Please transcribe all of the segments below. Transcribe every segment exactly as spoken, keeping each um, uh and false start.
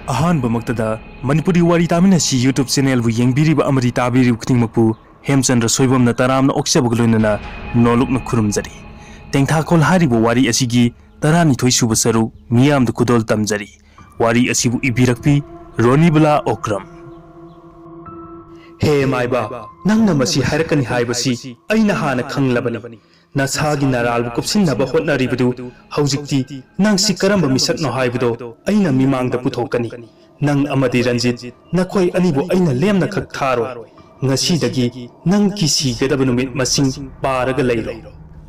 ꯑꯍꯥꯟꯕꯃꯛꯇꯗ ꯃꯅꯤꯄꯨꯔꯤ ꯋꯥꯔꯤ ꯇꯥꯃꯤꯟꯅꯁꯤ YouTube channelꯕꯨ ꯌꯦꯡꯕꯤꯔꯤꯕ ꯑꯃꯗꯤ ꯇꯥꯕꯤꯔꯤꯕ ꯈꯨꯗꯤꯡꯃꯛꯄꯨ ꯍꯦꯝꯆꯟꯗ꯭ꯔ ꯁꯣꯏꯕꯝꯅ ꯇꯔꯥꯝꯅ ꯑꯣꯛꯆꯕꯒ ꯂꯣꯏꯅꯅ ꯅꯣꯂꯨꯛꯅ ꯈꯨꯔꯨꯝꯖꯔꯤ꯫ ꯇꯦꯡꯊꯥꯈꯣꯜ ꯍꯥꯏꯔꯤꯕ ꯋꯥꯔꯤ ꯑꯁꯤꯒꯤ ꯇꯔꯥꯅꯤꯊꯣꯏ ꯁꯨꯕ ꯁꯔꯨꯛ ꯃꯤꯌꯥꯝꯗ ꯈꯨꯗꯣꯜ ꯇꯝꯖꯔꯤ꯫ ꯋꯥꯔꯤ ꯑꯁꯤꯕꯨ ꯏꯕꯤꯔꯛꯄꯤ ꯔꯣꯅꯤꯕꯂꯥ ꯑꯣꯀ꯭ꯔꯝ꯫ ꯍꯦ ꯃꯥꯏꯕ, ꯅꯪꯅ ꯃꯁꯤ ꯍꯥꯏꯔꯛꯀꯅꯤ ꯍꯥꯏꯕꯁꯤ ꯑꯩꯅ ꯍꯥꯟꯅ ꯈꯪꯂꯕꯅꯤ꯫ ꯅꯁꯥꯒꯤ ꯅꯔꯥꯜꯕꯨ ꯀꯨꯞꯁꯤꯟꯅꯕ ꯍꯣꯠꯅꯔꯤꯕꯗꯨ ꯍꯧꯖꯤꯛꯇꯤ ꯅꯪꯁꯤ ꯀꯔꯝꯕ ꯃꯤꯁꯛꯅꯣ ꯍꯥꯏꯕꯗꯣ ꯑꯩꯅ ꯃꯤꯃꯥꯡꯗ ꯄꯨꯊꯣꯛꯀꯅꯤ꯫ ꯅꯪ ꯑꯃꯗꯤ ꯔꯟꯖꯤꯠ, ꯅꯈꯣꯏ ꯑꯅꯤꯕꯨ ꯑꯩꯅ ꯂꯦꯝꯅ ꯈꯛ ꯊꯥꯔꯣꯏ꯫ ꯉꯁꯤꯗꯒꯤ ꯅꯪꯒꯤ ꯁꯤꯒꯗꯕ ꯅꯨꯃꯤꯠ ꯃꯁꯤꯡ ꯄꯥꯔꯒ ꯂꯩꯔꯣ꯫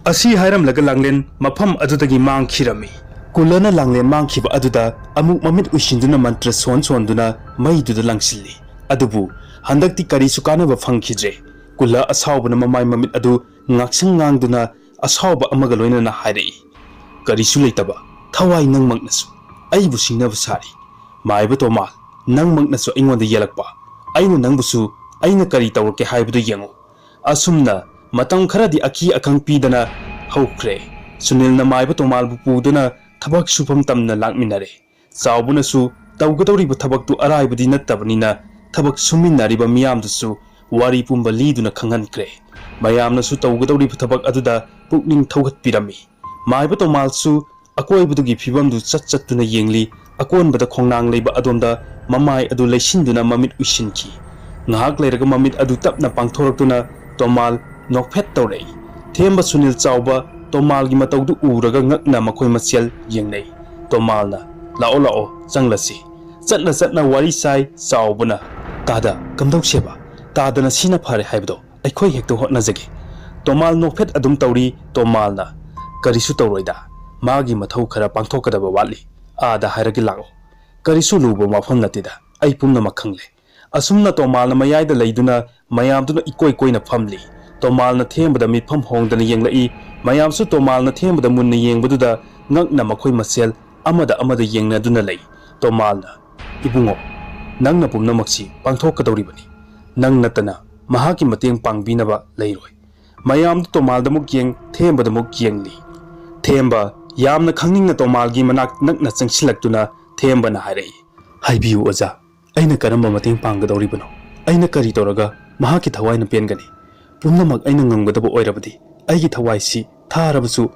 ꯑꯁꯤ ꯍꯥꯏꯔꯝꯂꯒ ꯂꯥꯡꯂꯦꯟ ꯃꯐꯝ ꯑꯗꯨꯗꯒꯤ ꯃꯥꯡꯈꯤꯔꯝꯃꯤ꯫ ꯀꯨꯂꯅ ꯂꯥꯡꯂꯦꯟ ꯃꯥꯡꯈꯤꯕ ꯑꯗꯨꯗ ꯑꯃꯨꯛ ꯃꯃꯤꯠ ꯎꯏꯁꯤꯟꯗꯨꯅ ꯃꯟꯇ꯭ꯔ ꯁꯣꯟ ꯁꯣꯟꯗꯨꯅ ꯃꯩꯗꯨꯗ ꯂꯪꯁꯤꯜꯂꯤ꯫ ꯑꯗꯨꯕꯨ ꯍꯟꯗꯛꯇꯤ ꯀꯔꯤꯁꯨ ꯀꯥꯟꯅꯕ ꯐꯪꯈꯤꯗ꯭ꯔꯦ꯫ ꯀꯨꯂ ꯑꯁꯥꯎꯕꯅ ꯃꯃꯥꯏ ꯃꯃꯤꯠ ꯑꯗꯨ ꯉꯥꯛꯁꯪ ꯉꯥꯡꯗꯨꯅ ꯑꯁꯥꯎꯕ ꯑꯃꯒ ꯂꯣꯏꯅꯅ ꯍꯥꯏꯔꯛꯏ, "ꯀꯔꯤꯁꯨ ꯂꯩꯇꯕ ꯊꯋꯥꯏ ꯅꯪꯃꯛꯅꯁꯨ ꯑꯩꯕꯨ ꯁꯤꯡꯅꯕ ꯁꯥꯔꯤ꯫ ꯃꯥꯏꯕ ꯇꯣꯃꯥꯜ, ꯅꯪꯃꯛꯅꯁꯨ ꯑꯩꯉꯣꯟꯗ ꯌꯦꯜꯂꯛꯄ꯫ ꯑꯩꯅ ꯅꯪꯕꯨꯁꯨ ꯑꯩꯅ ꯀꯔꯤ ꯇꯧꯔꯛꯀꯦ ꯍꯥꯏꯕꯗꯨ ꯌꯦꯡꯉꯨ꯫" ꯑꯁꯨꯝꯅ ꯃꯇꯝ ꯈꯔꯗꯤ ꯑꯀꯤ ꯑꯈꯪ ꯄꯤꯗꯅ ꯍꯧꯈ꯭ꯔꯦ꯫ ꯁꯨꯅꯤꯜꯅ ꯃꯥꯏꯕ ꯇꯣꯃꯥꯜꯕꯨ ꯄꯨꯗꯨꯅ ꯊꯕꯛ ꯁꯨꯐꯝ ꯇꯝꯅ ꯂꯥꯛꯃꯤꯟꯅꯔꯦ꯫ ꯆꯥꯎꯕꯅꯁꯨ ꯇꯧꯒꯗꯧꯔꯤꯕ ꯊꯕꯛꯇꯨ ꯑꯔꯥꯏꯕꯗꯤ ꯅꯠꯇꯕꯅꯤꯅ ꯊꯕꯛ ꯁꯨꯃꯤꯟꯅꯔꯤꯕ ꯃꯤꯌꯥꯝꯗꯨꯁꯨ ꯋꯥꯔꯤ ꯄꯨꯝꯕ ꯂꯤꯗꯨꯅ ꯈꯪꯍꯟꯈ꯭ꯔꯦ꯫ ꯃꯌꯥꯝꯅꯁꯨ ꯇꯧꯒꯗꯧꯔꯤꯕ ꯊꯕꯛ ꯑꯗꯨꯗ ꯄꯨꯛꯅꯤꯡ ꯊꯧꯒꯠꯄꯤꯔꯝꯃꯤ꯫ ꯃꯥꯏꯕ ꯇꯣꯃꯥꯜꯁꯨ ꯑꯀꯣꯏꯕꯗꯨꯒꯤ ꯐꯤꯕꯝꯗꯨ ꯆꯠ ꯆꯠꯇꯨꯅ ꯌꯦꯡꯂꯤ꯫ ꯑꯀꯣꯟꯕꯗ ꯈꯣꯡꯅꯥꯡ ꯂꯩꯕ ꯑꯗꯣꯝꯗ ꯃꯃꯥꯏ ꯑꯗꯨ ꯂꯩꯁꯤꯟꯗꯨꯅ ꯃꯃꯤꯠ ꯎꯏꯁꯤꯟꯈꯤ꯫ ꯉꯥꯏꯍꯥꯛ ꯂꯩꯔꯒ ꯃꯃꯤꯠ ꯑꯗꯨ ꯇꯞꯅ ꯄꯥꯡꯊꯣꯔꯛꯇꯨꯅ ꯇꯣꯃꯥꯜ ꯅꯣꯛꯐꯦꯠ ꯇꯧꯔꯛꯏ꯫ ꯊꯦꯝꯕ ꯁꯨꯅꯤꯜ ꯆꯥꯎꯕ ꯇꯣꯃꯥꯜꯒꯤ ꯃꯇꯧꯗꯨ ꯎꯔꯒ ꯉꯛꯅ ꯃꯈꯣꯏ ꯃꯁꯦꯜ ꯌꯦꯡꯅꯩ꯫ ꯇꯣꯃꯥꯜꯅ, "ꯂꯥꯛꯑꯣ, ꯂꯥꯛꯑꯣ, ꯆꯪꯂꯁꯤ꯫" ꯆꯠꯅ ꯆꯠꯅ ꯋꯥꯔꯤ ꯁꯥꯏ꯫ ꯆꯥꯎꯕꯅ, "ꯇꯥꯗ, ꯀꯝꯗꯧꯁꯦꯕ? ꯇꯥꯗꯅ ꯁꯤꯅ ꯐꯔꯦ ꯍꯥꯏꯕꯗꯣ ꯑꯩꯈꯣꯏ ꯍꯦꯛꯇ ꯍꯣꯠꯅꯖꯒꯦ꯫" ꯇꯣꯃꯥꯜ ꯅꯣꯛꯐꯦꯠ ꯑꯗꯨꯝ ꯇꯧꯔꯤ꯫ ꯇꯣꯃꯥꯜꯅ, "ꯀꯔꯤꯁꯨ ꯇꯧꯔꯣꯏꯗ, ꯃꯥꯒꯤ ꯃꯊꯧ ꯈꯔ ꯄꯥꯡꯊꯣꯛꯀꯗꯕ ꯋꯥꯠꯂꯤ꯫ ꯑꯥꯗ ꯍꯥꯏꯔꯒꯦ, ꯂꯥꯛꯑꯣ꯫ ꯀꯔꯤꯁꯨ ꯂꯨꯕ ꯋꯥꯐꯝ ꯅꯠꯇꯦꯗ, ꯑꯩ ꯄꯨꯝꯅꯃꯛ ꯈꯪꯂꯦ꯫" ꯑꯁꯨꯝꯅ ꯇꯣꯃꯥꯜꯅ ꯃꯌꯥꯏꯗ ꯂꯩꯗꯨꯅ ꯃꯌꯥꯝꯗꯨꯅ ꯏꯀꯣꯏ ꯀꯣꯏꯅ ꯐꯝꯂꯤ꯫ ꯇꯣꯃꯥꯜꯅ ꯊꯦꯝꯕꯗ ꯃꯤꯠꯐꯝ ꯍꯣꯡꯗꯅ ꯌꯦꯡꯂꯛꯏ꯫ ꯃꯌꯥꯝꯁꯨ ꯇꯣꯃꯥꯜꯅ ꯊꯦꯝꯕꯗ ꯃꯨꯟꯅ ꯌꯦꯡꯕꯗꯨꯗ ꯉꯛꯅ ꯃꯈꯣꯏ ꯃꯁꯦꯜ ꯑꯃꯗ ꯑꯃꯗ ꯌꯦꯡꯅꯗꯨꯅ ꯂꯩ꯫ ꯇꯣꯃꯥꯜꯅ, "ꯏꯕꯨꯡꯉꯣ, ꯅꯪꯅ ꯄꯨꯝꯅꯃꯛꯁꯤ ꯄꯥꯡꯊꯣꯛꯀꯗꯧꯔꯤꯕꯅꯤ꯫ ꯅꯪ ꯅꯠꯇꯅ ꯃꯍꯥꯛꯀꯤ ꯃꯇꯦꯡ ꯄꯥꯡꯕꯤꯅꯕ ꯂꯩꯔꯣꯏ꯫" ꯃꯌꯥꯝꯗꯨ ꯇꯣꯃꯥꯜꯗ ꯑꯃꯨꯛ ꯌꯦꯡ, ꯊꯦꯝꯕꯗ ꯑꯃꯨꯛ ꯌꯦꯡꯂꯤ꯫ ꯊꯦꯝꯕ ꯌꯥꯝꯅ ꯈꯪꯅꯤꯡꯅ ꯇꯣꯃꯥꯜꯒꯤ ꯃꯅꯥꯛ ꯅꯛꯅ ꯆꯪꯁꯤꯜꯂꯛꯇꯨꯅ ꯊꯦꯝꯕꯅ ꯍꯥꯏꯔꯛꯏ, "ꯍꯥꯏꯕꯤꯌꯨ ꯑꯣꯖꯥ, ꯑꯩꯅ ꯀꯔꯝꯕ ꯃꯇꯦꯡ ꯄꯥꯡꯒꯗꯧꯔꯤꯕꯅꯣ? ꯑꯩꯅ ꯀꯔꯤ ꯇꯧꯔꯒ ꯃꯍꯥꯛꯀꯤ ꯊꯋꯥꯏꯅ ꯄꯦꯟꯒꯅꯤ? ꯄꯨꯝꯅꯃꯛ ꯑꯩꯅ ꯉꯝꯒꯗꯕ ꯑꯣꯏꯔꯕꯗꯤ ꯑꯩꯒꯤ ꯊꯋꯥꯏꯁꯤ ꯊꯥꯔꯕꯁꯨ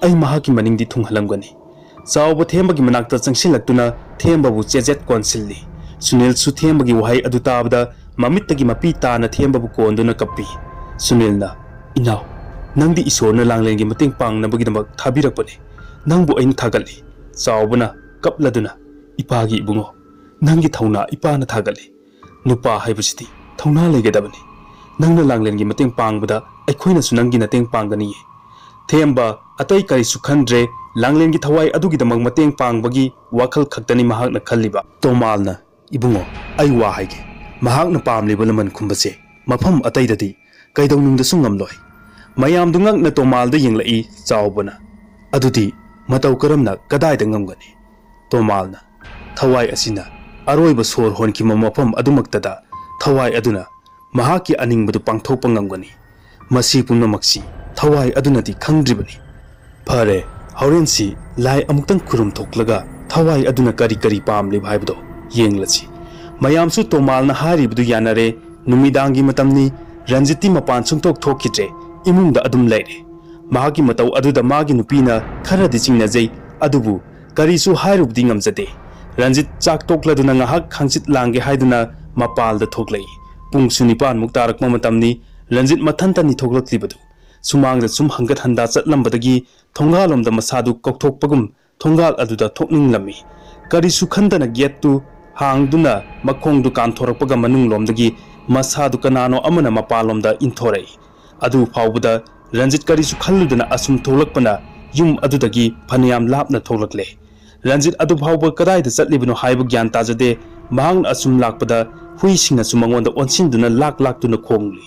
ꯑꯩ ꯃꯍꯥꯛꯀꯤ ꯃꯅꯤꯡꯗꯤ ꯊꯨꯡꯍꯜꯂꯝꯒꯅꯤ꯫" ꯆꯥꯎꯕ ꯊꯦꯝꯕꯒꯤ ꯃꯅꯥꯛꯇ ꯆꯪꯁꯤꯜꯂꯛꯇꯨꯅ ꯊꯦꯝꯕꯕꯨ ꯆꯦꯖꯦꯠ ꯀꯣꯟꯁꯤꯜꯂꯤ꯫ ꯁꯨꯅꯤꯜꯁꯨ ꯊꯦꯝꯕꯒꯤ ꯋꯥꯍꯩ ꯑꯗꯨ ꯇꯥꯕꯗ ꯃꯃꯤꯠꯇꯒꯤ ꯃꯄꯤ ꯇꯥꯅ ꯊꯦꯝꯕꯕꯨ ꯀꯣꯟꯗꯨꯅ ꯀꯞꯄꯤ꯫ ꯁꯨꯅꯤꯜꯅ, "ꯏꯅꯥꯎ, ꯅꯪꯗꯤ ꯏꯁꯣꯔꯅ ꯂꯥꯡꯂꯦꯟꯒꯤ ꯃꯇꯦꯡ ꯄꯥꯡꯅꯕꯒꯤꯗꯃꯛ ꯊꯥꯕꯤꯔꯛꯄꯅꯤ꯫ ꯅꯪꯕꯨ ꯑꯩꯅ ꯊꯥꯒꯠꯂꯤ꯫" ꯆꯥꯎꯕꯅ ꯀꯞꯂꯗꯨꯅ, "ꯏꯄꯥꯒꯤ ꯏꯕꯨꯡꯉꯣ, ꯅꯪꯒꯤ ꯊꯧꯅꯥ ꯏꯄꯥꯅ ꯊꯥꯒꯠꯂꯤ꯫ ꯅꯨꯄꯥ ꯍꯥꯏꯕꯁꯤꯗꯤ ꯊꯧꯅꯥ ꯂꯩꯒꯗꯕꯅꯤ꯫ ꯅꯪꯅ ꯂꯥꯡꯂꯦꯟꯒꯤ ꯃꯇꯦꯡ ꯄꯥꯡꯕꯗ ꯑꯩꯈꯣꯏꯅꯁꯨ ꯅꯪꯒꯤ ꯃꯇꯦꯡ ꯄꯥꯡꯒꯅꯤꯌꯦ꯫ ꯊꯦꯝꯕ, ꯑꯇꯩ ꯀꯔꯤꯁꯨ ꯈꯟꯗ꯭ꯔꯦ, ꯂꯥꯡꯂꯦꯟꯒꯤ ꯊꯋꯥꯏ ꯑꯗꯨꯒꯤꯗꯃꯛ ꯃꯇꯦꯡ ꯄꯥꯡꯕꯒꯤ ꯋꯥꯈꯜ ꯈꯛꯇꯅꯤ ꯃꯍꯥꯛꯅ ꯈꯜꯂꯤꯕ꯫" ꯇꯣꯃꯥꯜꯅ, "ꯏꯕꯨꯡꯉꯣ, ꯑꯩ ꯋꯥ ꯍꯥꯏꯒꯦ꯫ ꯃꯍꯥꯛꯅ ꯄꯥꯝꯂꯤꯕ ꯂꯃꯟ ꯈꯨꯝꯕꯁꯦ ꯃꯐꯝ ꯑꯇꯩꯗꯗꯤ ꯀꯩꯗꯧꯅꯨꯡꯗꯁꯨ ꯉꯝꯂꯣꯏ꯫" ꯃꯌꯥꯝꯗꯨ ꯉꯛꯅ ꯇꯣꯃꯥꯜꯗ ꯌꯦꯡꯂꯛꯏ꯫ ꯆꯥꯎꯕꯅ, "ꯑꯗꯨꯗꯤ ꯃꯇꯧ ꯀꯔꯝꯅ, ꯀꯗꯥꯏꯗ ꯉꯝꯒꯅꯤ?" ꯇꯣꯃꯥꯜꯅ, "ꯊꯋꯥꯏ ꯑꯁꯤꯅ ꯑꯔꯣꯏꯕ ꯁꯣꯔ ꯍꯣꯟꯈꯤꯕ ꯃꯐꯝ ꯑꯗꯨꯃꯛꯇꯗ ꯊꯋꯥꯏ ꯑꯗꯨꯅ ꯃꯍꯥꯛꯀꯤ ꯑꯅꯤꯡꯕꯗꯨ ꯄꯥꯡꯊꯣꯛꯄ ꯉꯝꯒꯅꯤ꯫ ꯃꯁꯤ ꯄꯨꯝꯅꯃꯛꯁꯤ ꯊꯋꯥꯏ ꯑꯗꯨꯅꯗꯤ ꯈꯪꯗ꯭ꯔꯤꯕꯅꯤ꯫" "ꯐꯔꯦ, ꯍꯣꯔꯦꯟꯁꯤ ꯂꯥꯏ ꯑꯃꯨꯛꯇꯪ ꯈꯨꯔꯨꯝ ꯊꯣꯛꯂꯒ ꯊꯋꯥꯏ ꯑꯗꯨꯅ ꯀꯔꯤ ꯀꯔꯤ ꯄꯥꯝꯂꯤꯕ ꯍꯥꯏꯕꯗꯣ ꯌꯦꯡꯂꯁꯤ꯫" ꯃꯌꯥꯝꯁꯨ ꯇꯣꯃꯥꯜꯅ ꯍꯥꯏꯔꯤꯕꯗꯨ ꯌꯥꯅꯔꯦ꯫ ꯅꯨꯃꯤꯗꯥꯡꯒꯤ ꯃꯇꯝꯅꯤ꯫ ꯔꯟꯖꯤꯠꯇꯤ ꯃꯄꯥꯟ ꯁꯨꯡꯊꯣꯛ ꯊꯣꯛꯈꯤꯗ꯭ꯔꯦ꯫ ꯏꯃꯨꯡꯗ ꯑꯗꯨꯝ ꯂꯩꯔꯦ꯫ ꯃꯍꯥꯛꯀꯤ ꯃꯇꯧ ꯑꯗꯨꯗ ꯃꯥꯒꯤ ꯅꯨꯄꯤꯅ ꯈꯔꯗꯤ ꯆꯤꯡꯅꯖꯩ, ꯑꯗꯨꯕꯨ ꯀꯔꯤꯁꯨ ꯍꯥꯏꯔꯨꯕꯗꯤ ꯉꯝꯖꯗꯦ꯫ ꯔꯟꯖꯤꯠ ꯆꯥꯛ ꯇꯣꯛꯂꯗꯨꯅ ꯉꯥꯏꯍꯥꯛ ꯍꯪꯆꯤꯠ ꯂꯥꯡꯒꯦ ꯍꯥꯏꯗꯨꯅ ꯃꯄꯥꯜꯗ ꯊꯣꯛꯂꯛꯏ꯫ ꯄꯨꯡꯁꯨ ꯅꯤꯄꯥꯟꯃꯨꯛ ꯇꯥꯔꯛꯄ ꯃꯇꯝꯅꯤ꯫ ꯔꯟꯖꯤꯠ ꯃꯊꯟꯇꯅꯤ ꯊꯣꯛꯂꯛꯂꯤꯕꯗꯨ꯫ ꯁꯨꯃꯥꯡꯗ ꯁꯨꯝ ꯍꯪꯒꯠ ꯍꯟꯗꯥ ꯆꯠꯂꯝꯕꯗꯒꯤ ꯊꯣꯡꯒꯥꯜꯂꯣꯝꯗ ꯃꯁꯥꯗꯨ ꯀꯧꯊꯣꯛꯄꯒꯨꯝ ꯊꯣꯡꯒꯥꯜ ꯑꯗꯨꯗ ꯊꯣꯛꯅꯤꯡꯂꯝꯃꯤ꯫ ꯀꯔꯤꯁꯨ ꯈꯟꯗꯅ ꯒꯦꯠꯇꯨ ꯍꯥꯡꯗꯨꯅ ꯃꯈꯣꯡꯗꯨ ꯀꯥꯟꯊꯣꯔꯛꯄꯒ ꯃꯅꯨꯡꯂꯣꯝꯗꯒꯤ ꯃꯁꯥꯗꯨ ꯀꯅꯥꯅꯣ ꯑꯃꯅ ꯃꯄꯥꯟꯂꯣꯝꯗ ꯏꯟꯊꯣꯔꯛꯏ꯫ ꯑꯗꯨ ꯐꯥꯎꯕꯗ ꯔꯟꯖꯤꯠ ꯀꯔꯤꯁꯨ ꯈꯜꯂꯨꯗꯅ ꯑꯁꯨꯝ ꯊꯣꯛꯂꯛꯄꯅ ꯌꯨꯝ ꯑꯗꯨꯗꯒꯤ ꯐꯅꯌꯥꯝ ꯂꯥꯞꯅ ꯊꯣꯛꯂꯛꯂꯦ꯫ ꯔꯟꯖꯤꯠ ꯑꯗꯨ ꯐꯥꯎꯕ ꯀꯗꯥꯏꯗ ꯆꯠꯂꯤꯕꯅꯣ ꯍꯥꯏꯕ ꯒ꯭ꯌꯥꯟ ꯇꯥꯖꯗꯦ꯫ ꯃꯍꯥꯛꯅ ꯑꯁꯨꯝ ꯂꯥꯛꯄꯗ ꯍꯨꯏꯁꯤꯡꯅꯁꯨ ꯃꯉꯣꯟꯗ ꯑꯣꯟꯁꯤꯟꯗꯨꯅ ꯂꯥꯛ ꯂꯥꯛꯇꯨꯅ ꯈꯣꯡꯂꯤ꯫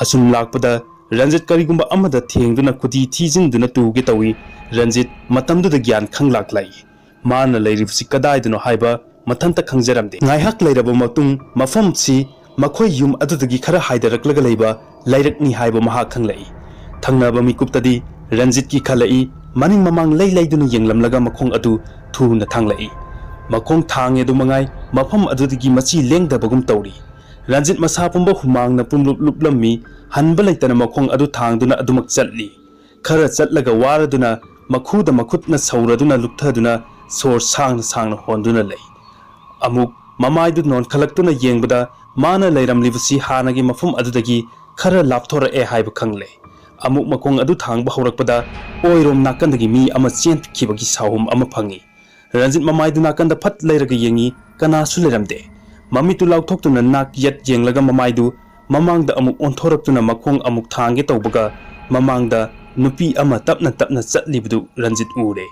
ꯑꯁꯨꯝ ꯂꯥꯛꯄꯗ ꯔꯟꯖꯤꯠ ꯀꯔꯤꯒꯨꯝꯕ ꯑꯃꯗ ꯊꯦꯡꯗꯨꯅ ꯈꯨꯗꯤ ꯊꯤꯖꯤꯟꯗꯨꯅ ꯇꯨꯒꯦ ꯇꯧꯏ꯫ ꯔꯟꯖꯤꯠ ꯃꯇꯝꯗꯨꯗ ꯒ꯭ꯌꯥꯟ ꯈꯪꯂꯥꯛ ꯂꯥꯛꯏ꯫ ꯃꯥꯅ ꯂꯩꯔꯤꯕꯁꯤ ꯀꯗꯥꯏꯗꯅꯣ ꯍꯥꯏꯕ ꯃꯊꯟꯇ ꯈꯪꯖꯔꯝꯗꯦ꯫ ꯉꯥꯏꯍꯥꯛ ꯂꯩꯔꯕ ꯃꯇꯨꯡ ꯃꯐꯝꯁꯤ ꯃꯈꯣꯏ ꯌꯨꯝ ꯑꯗꯨꯗꯒꯤ ꯈꯔ ꯍꯥꯏꯗꯔꯛꯂꯒ ꯂꯩꯕ ꯂꯩꯔꯛꯅꯤ ꯍꯥꯏꯕ ꯃꯍꯥꯛ ꯈꯪꯂꯛꯏ꯫ ꯊꯪꯅꯕ ꯃꯤꯀꯨꯞꯇꯗꯤ ꯔꯟꯖꯤꯠꯀꯤ ꯈꯜꯂꯛꯏ꯫ ꯃꯅꯤꯡ ꯃꯃꯥꯡ ꯂꯩ ꯂꯩꯗꯨꯅ ꯌꯦꯡꯂꯝꯂꯒ ꯃꯈꯣꯡ ꯑꯗꯨ ꯊꯨꯅ ꯊꯥꯡꯂꯛꯏ꯫ ꯃꯈꯣꯡ ꯊꯥꯡꯉꯦ ꯑꯗꯨ ꯃꯉꯥꯏ, ꯃꯐꯝ ꯑꯗꯨꯗꯒꯤ ꯃꯆꯤ ꯂꯦꯡꯗꯕꯒꯨꯝ ꯇꯧꯔꯤ꯫ ꯔꯟꯖꯤꯠ ꯃꯁꯥ ꯄꯨꯝꯕ ꯍꯨꯃꯥꯡꯅ ꯄꯨꯝꯂꯨꯞ ꯂꯨꯞꯂꯝꯃꯤ꯫ ꯍꯟꯕ ꯂꯩꯇꯅ ꯃꯈꯣꯡ ꯑꯗꯨ ꯊꯥꯡꯗꯨꯅ ꯑꯗꯨꯃꯛ ꯆꯠꯂꯤ꯫ ꯈꯔ ꯆꯠꯂꯒ ꯋꯥꯔꯗꯨꯅ ꯃꯈꯨꯗ ꯃꯈꯨꯠꯅ ꯁꯧꯔꯗꯨꯅ ꯂꯨꯞꯊꯗꯨꯅ ꯁꯣꯔ ꯁꯥꯡꯅ ꯁꯥꯡꯅ ꯍꯣꯟꯗꯨꯅ ꯂꯩ꯫ ꯑꯃꯨꯛ ꯃꯃꯥꯏꯗꯨ ꯅꯣꯟꯈꯠꯂꯛꯇꯨꯅ ꯌꯦꯡꯕꯗ ꯃꯥꯅ ꯂꯩꯔꯝꯂꯤꯕꯁꯤ ꯍꯥꯟꯅꯒꯤ ꯃꯐꯝ ꯑꯗꯨꯗꯒꯤ ꯈꯔ ꯂꯥꯞꯊꯣꯔꯛꯑꯦ ꯍꯥꯏꯕ ꯈꯪꯂꯦ꯫ ꯑꯃꯨꯛ ꯃꯈꯣꯡ ꯑꯗꯨ ꯊꯥꯡꯕ ꯍꯧꯔꯛꯄꯗ ꯑꯣꯏꯔꯣꯝ ꯅꯥꯀꯟꯗꯒꯤ ꯃꯤ ꯑꯃ ꯆꯦꯟꯈꯤꯕꯒꯤ ꯁꯥꯍꯨꯝ ꯑꯃ ꯐꯪꯏ꯫ ꯔꯟꯖꯤꯠ ꯃꯃꯥꯏꯗꯨ ꯅꯥꯀꯟꯗ ꯐꯠ ꯂꯩꯔꯒ ꯌꯦꯡꯏ, ꯀꯅꯥꯁꯨ ꯂꯩꯔꯝꯗꯦ꯫ ꯃꯃꯤꯠꯇꯨ ꯂꯥꯎꯊꯣꯛꯇꯨꯅ ꯅꯥꯛ ꯌꯦꯠ ꯌꯦꯡꯂꯒ ꯃꯃꯥꯏꯗꯨ ꯃꯃꯥꯡꯗ ꯑꯃꯨꯛ ꯑꯣꯟꯊꯣꯔꯛꯇꯨꯅ ꯃꯈꯣꯡ ꯑꯃꯨꯛ ꯊꯥꯡꯒꯦ ꯇꯧꯕꯒ ꯃꯃꯥꯡꯗ ꯅꯨꯄꯤ ꯑꯃ ꯇꯞꯅ ꯇꯞꯅ ꯆꯠꯂꯤꯕꯗꯨ ꯔꯟꯖꯤꯠ ꯎꯔꯦ꯫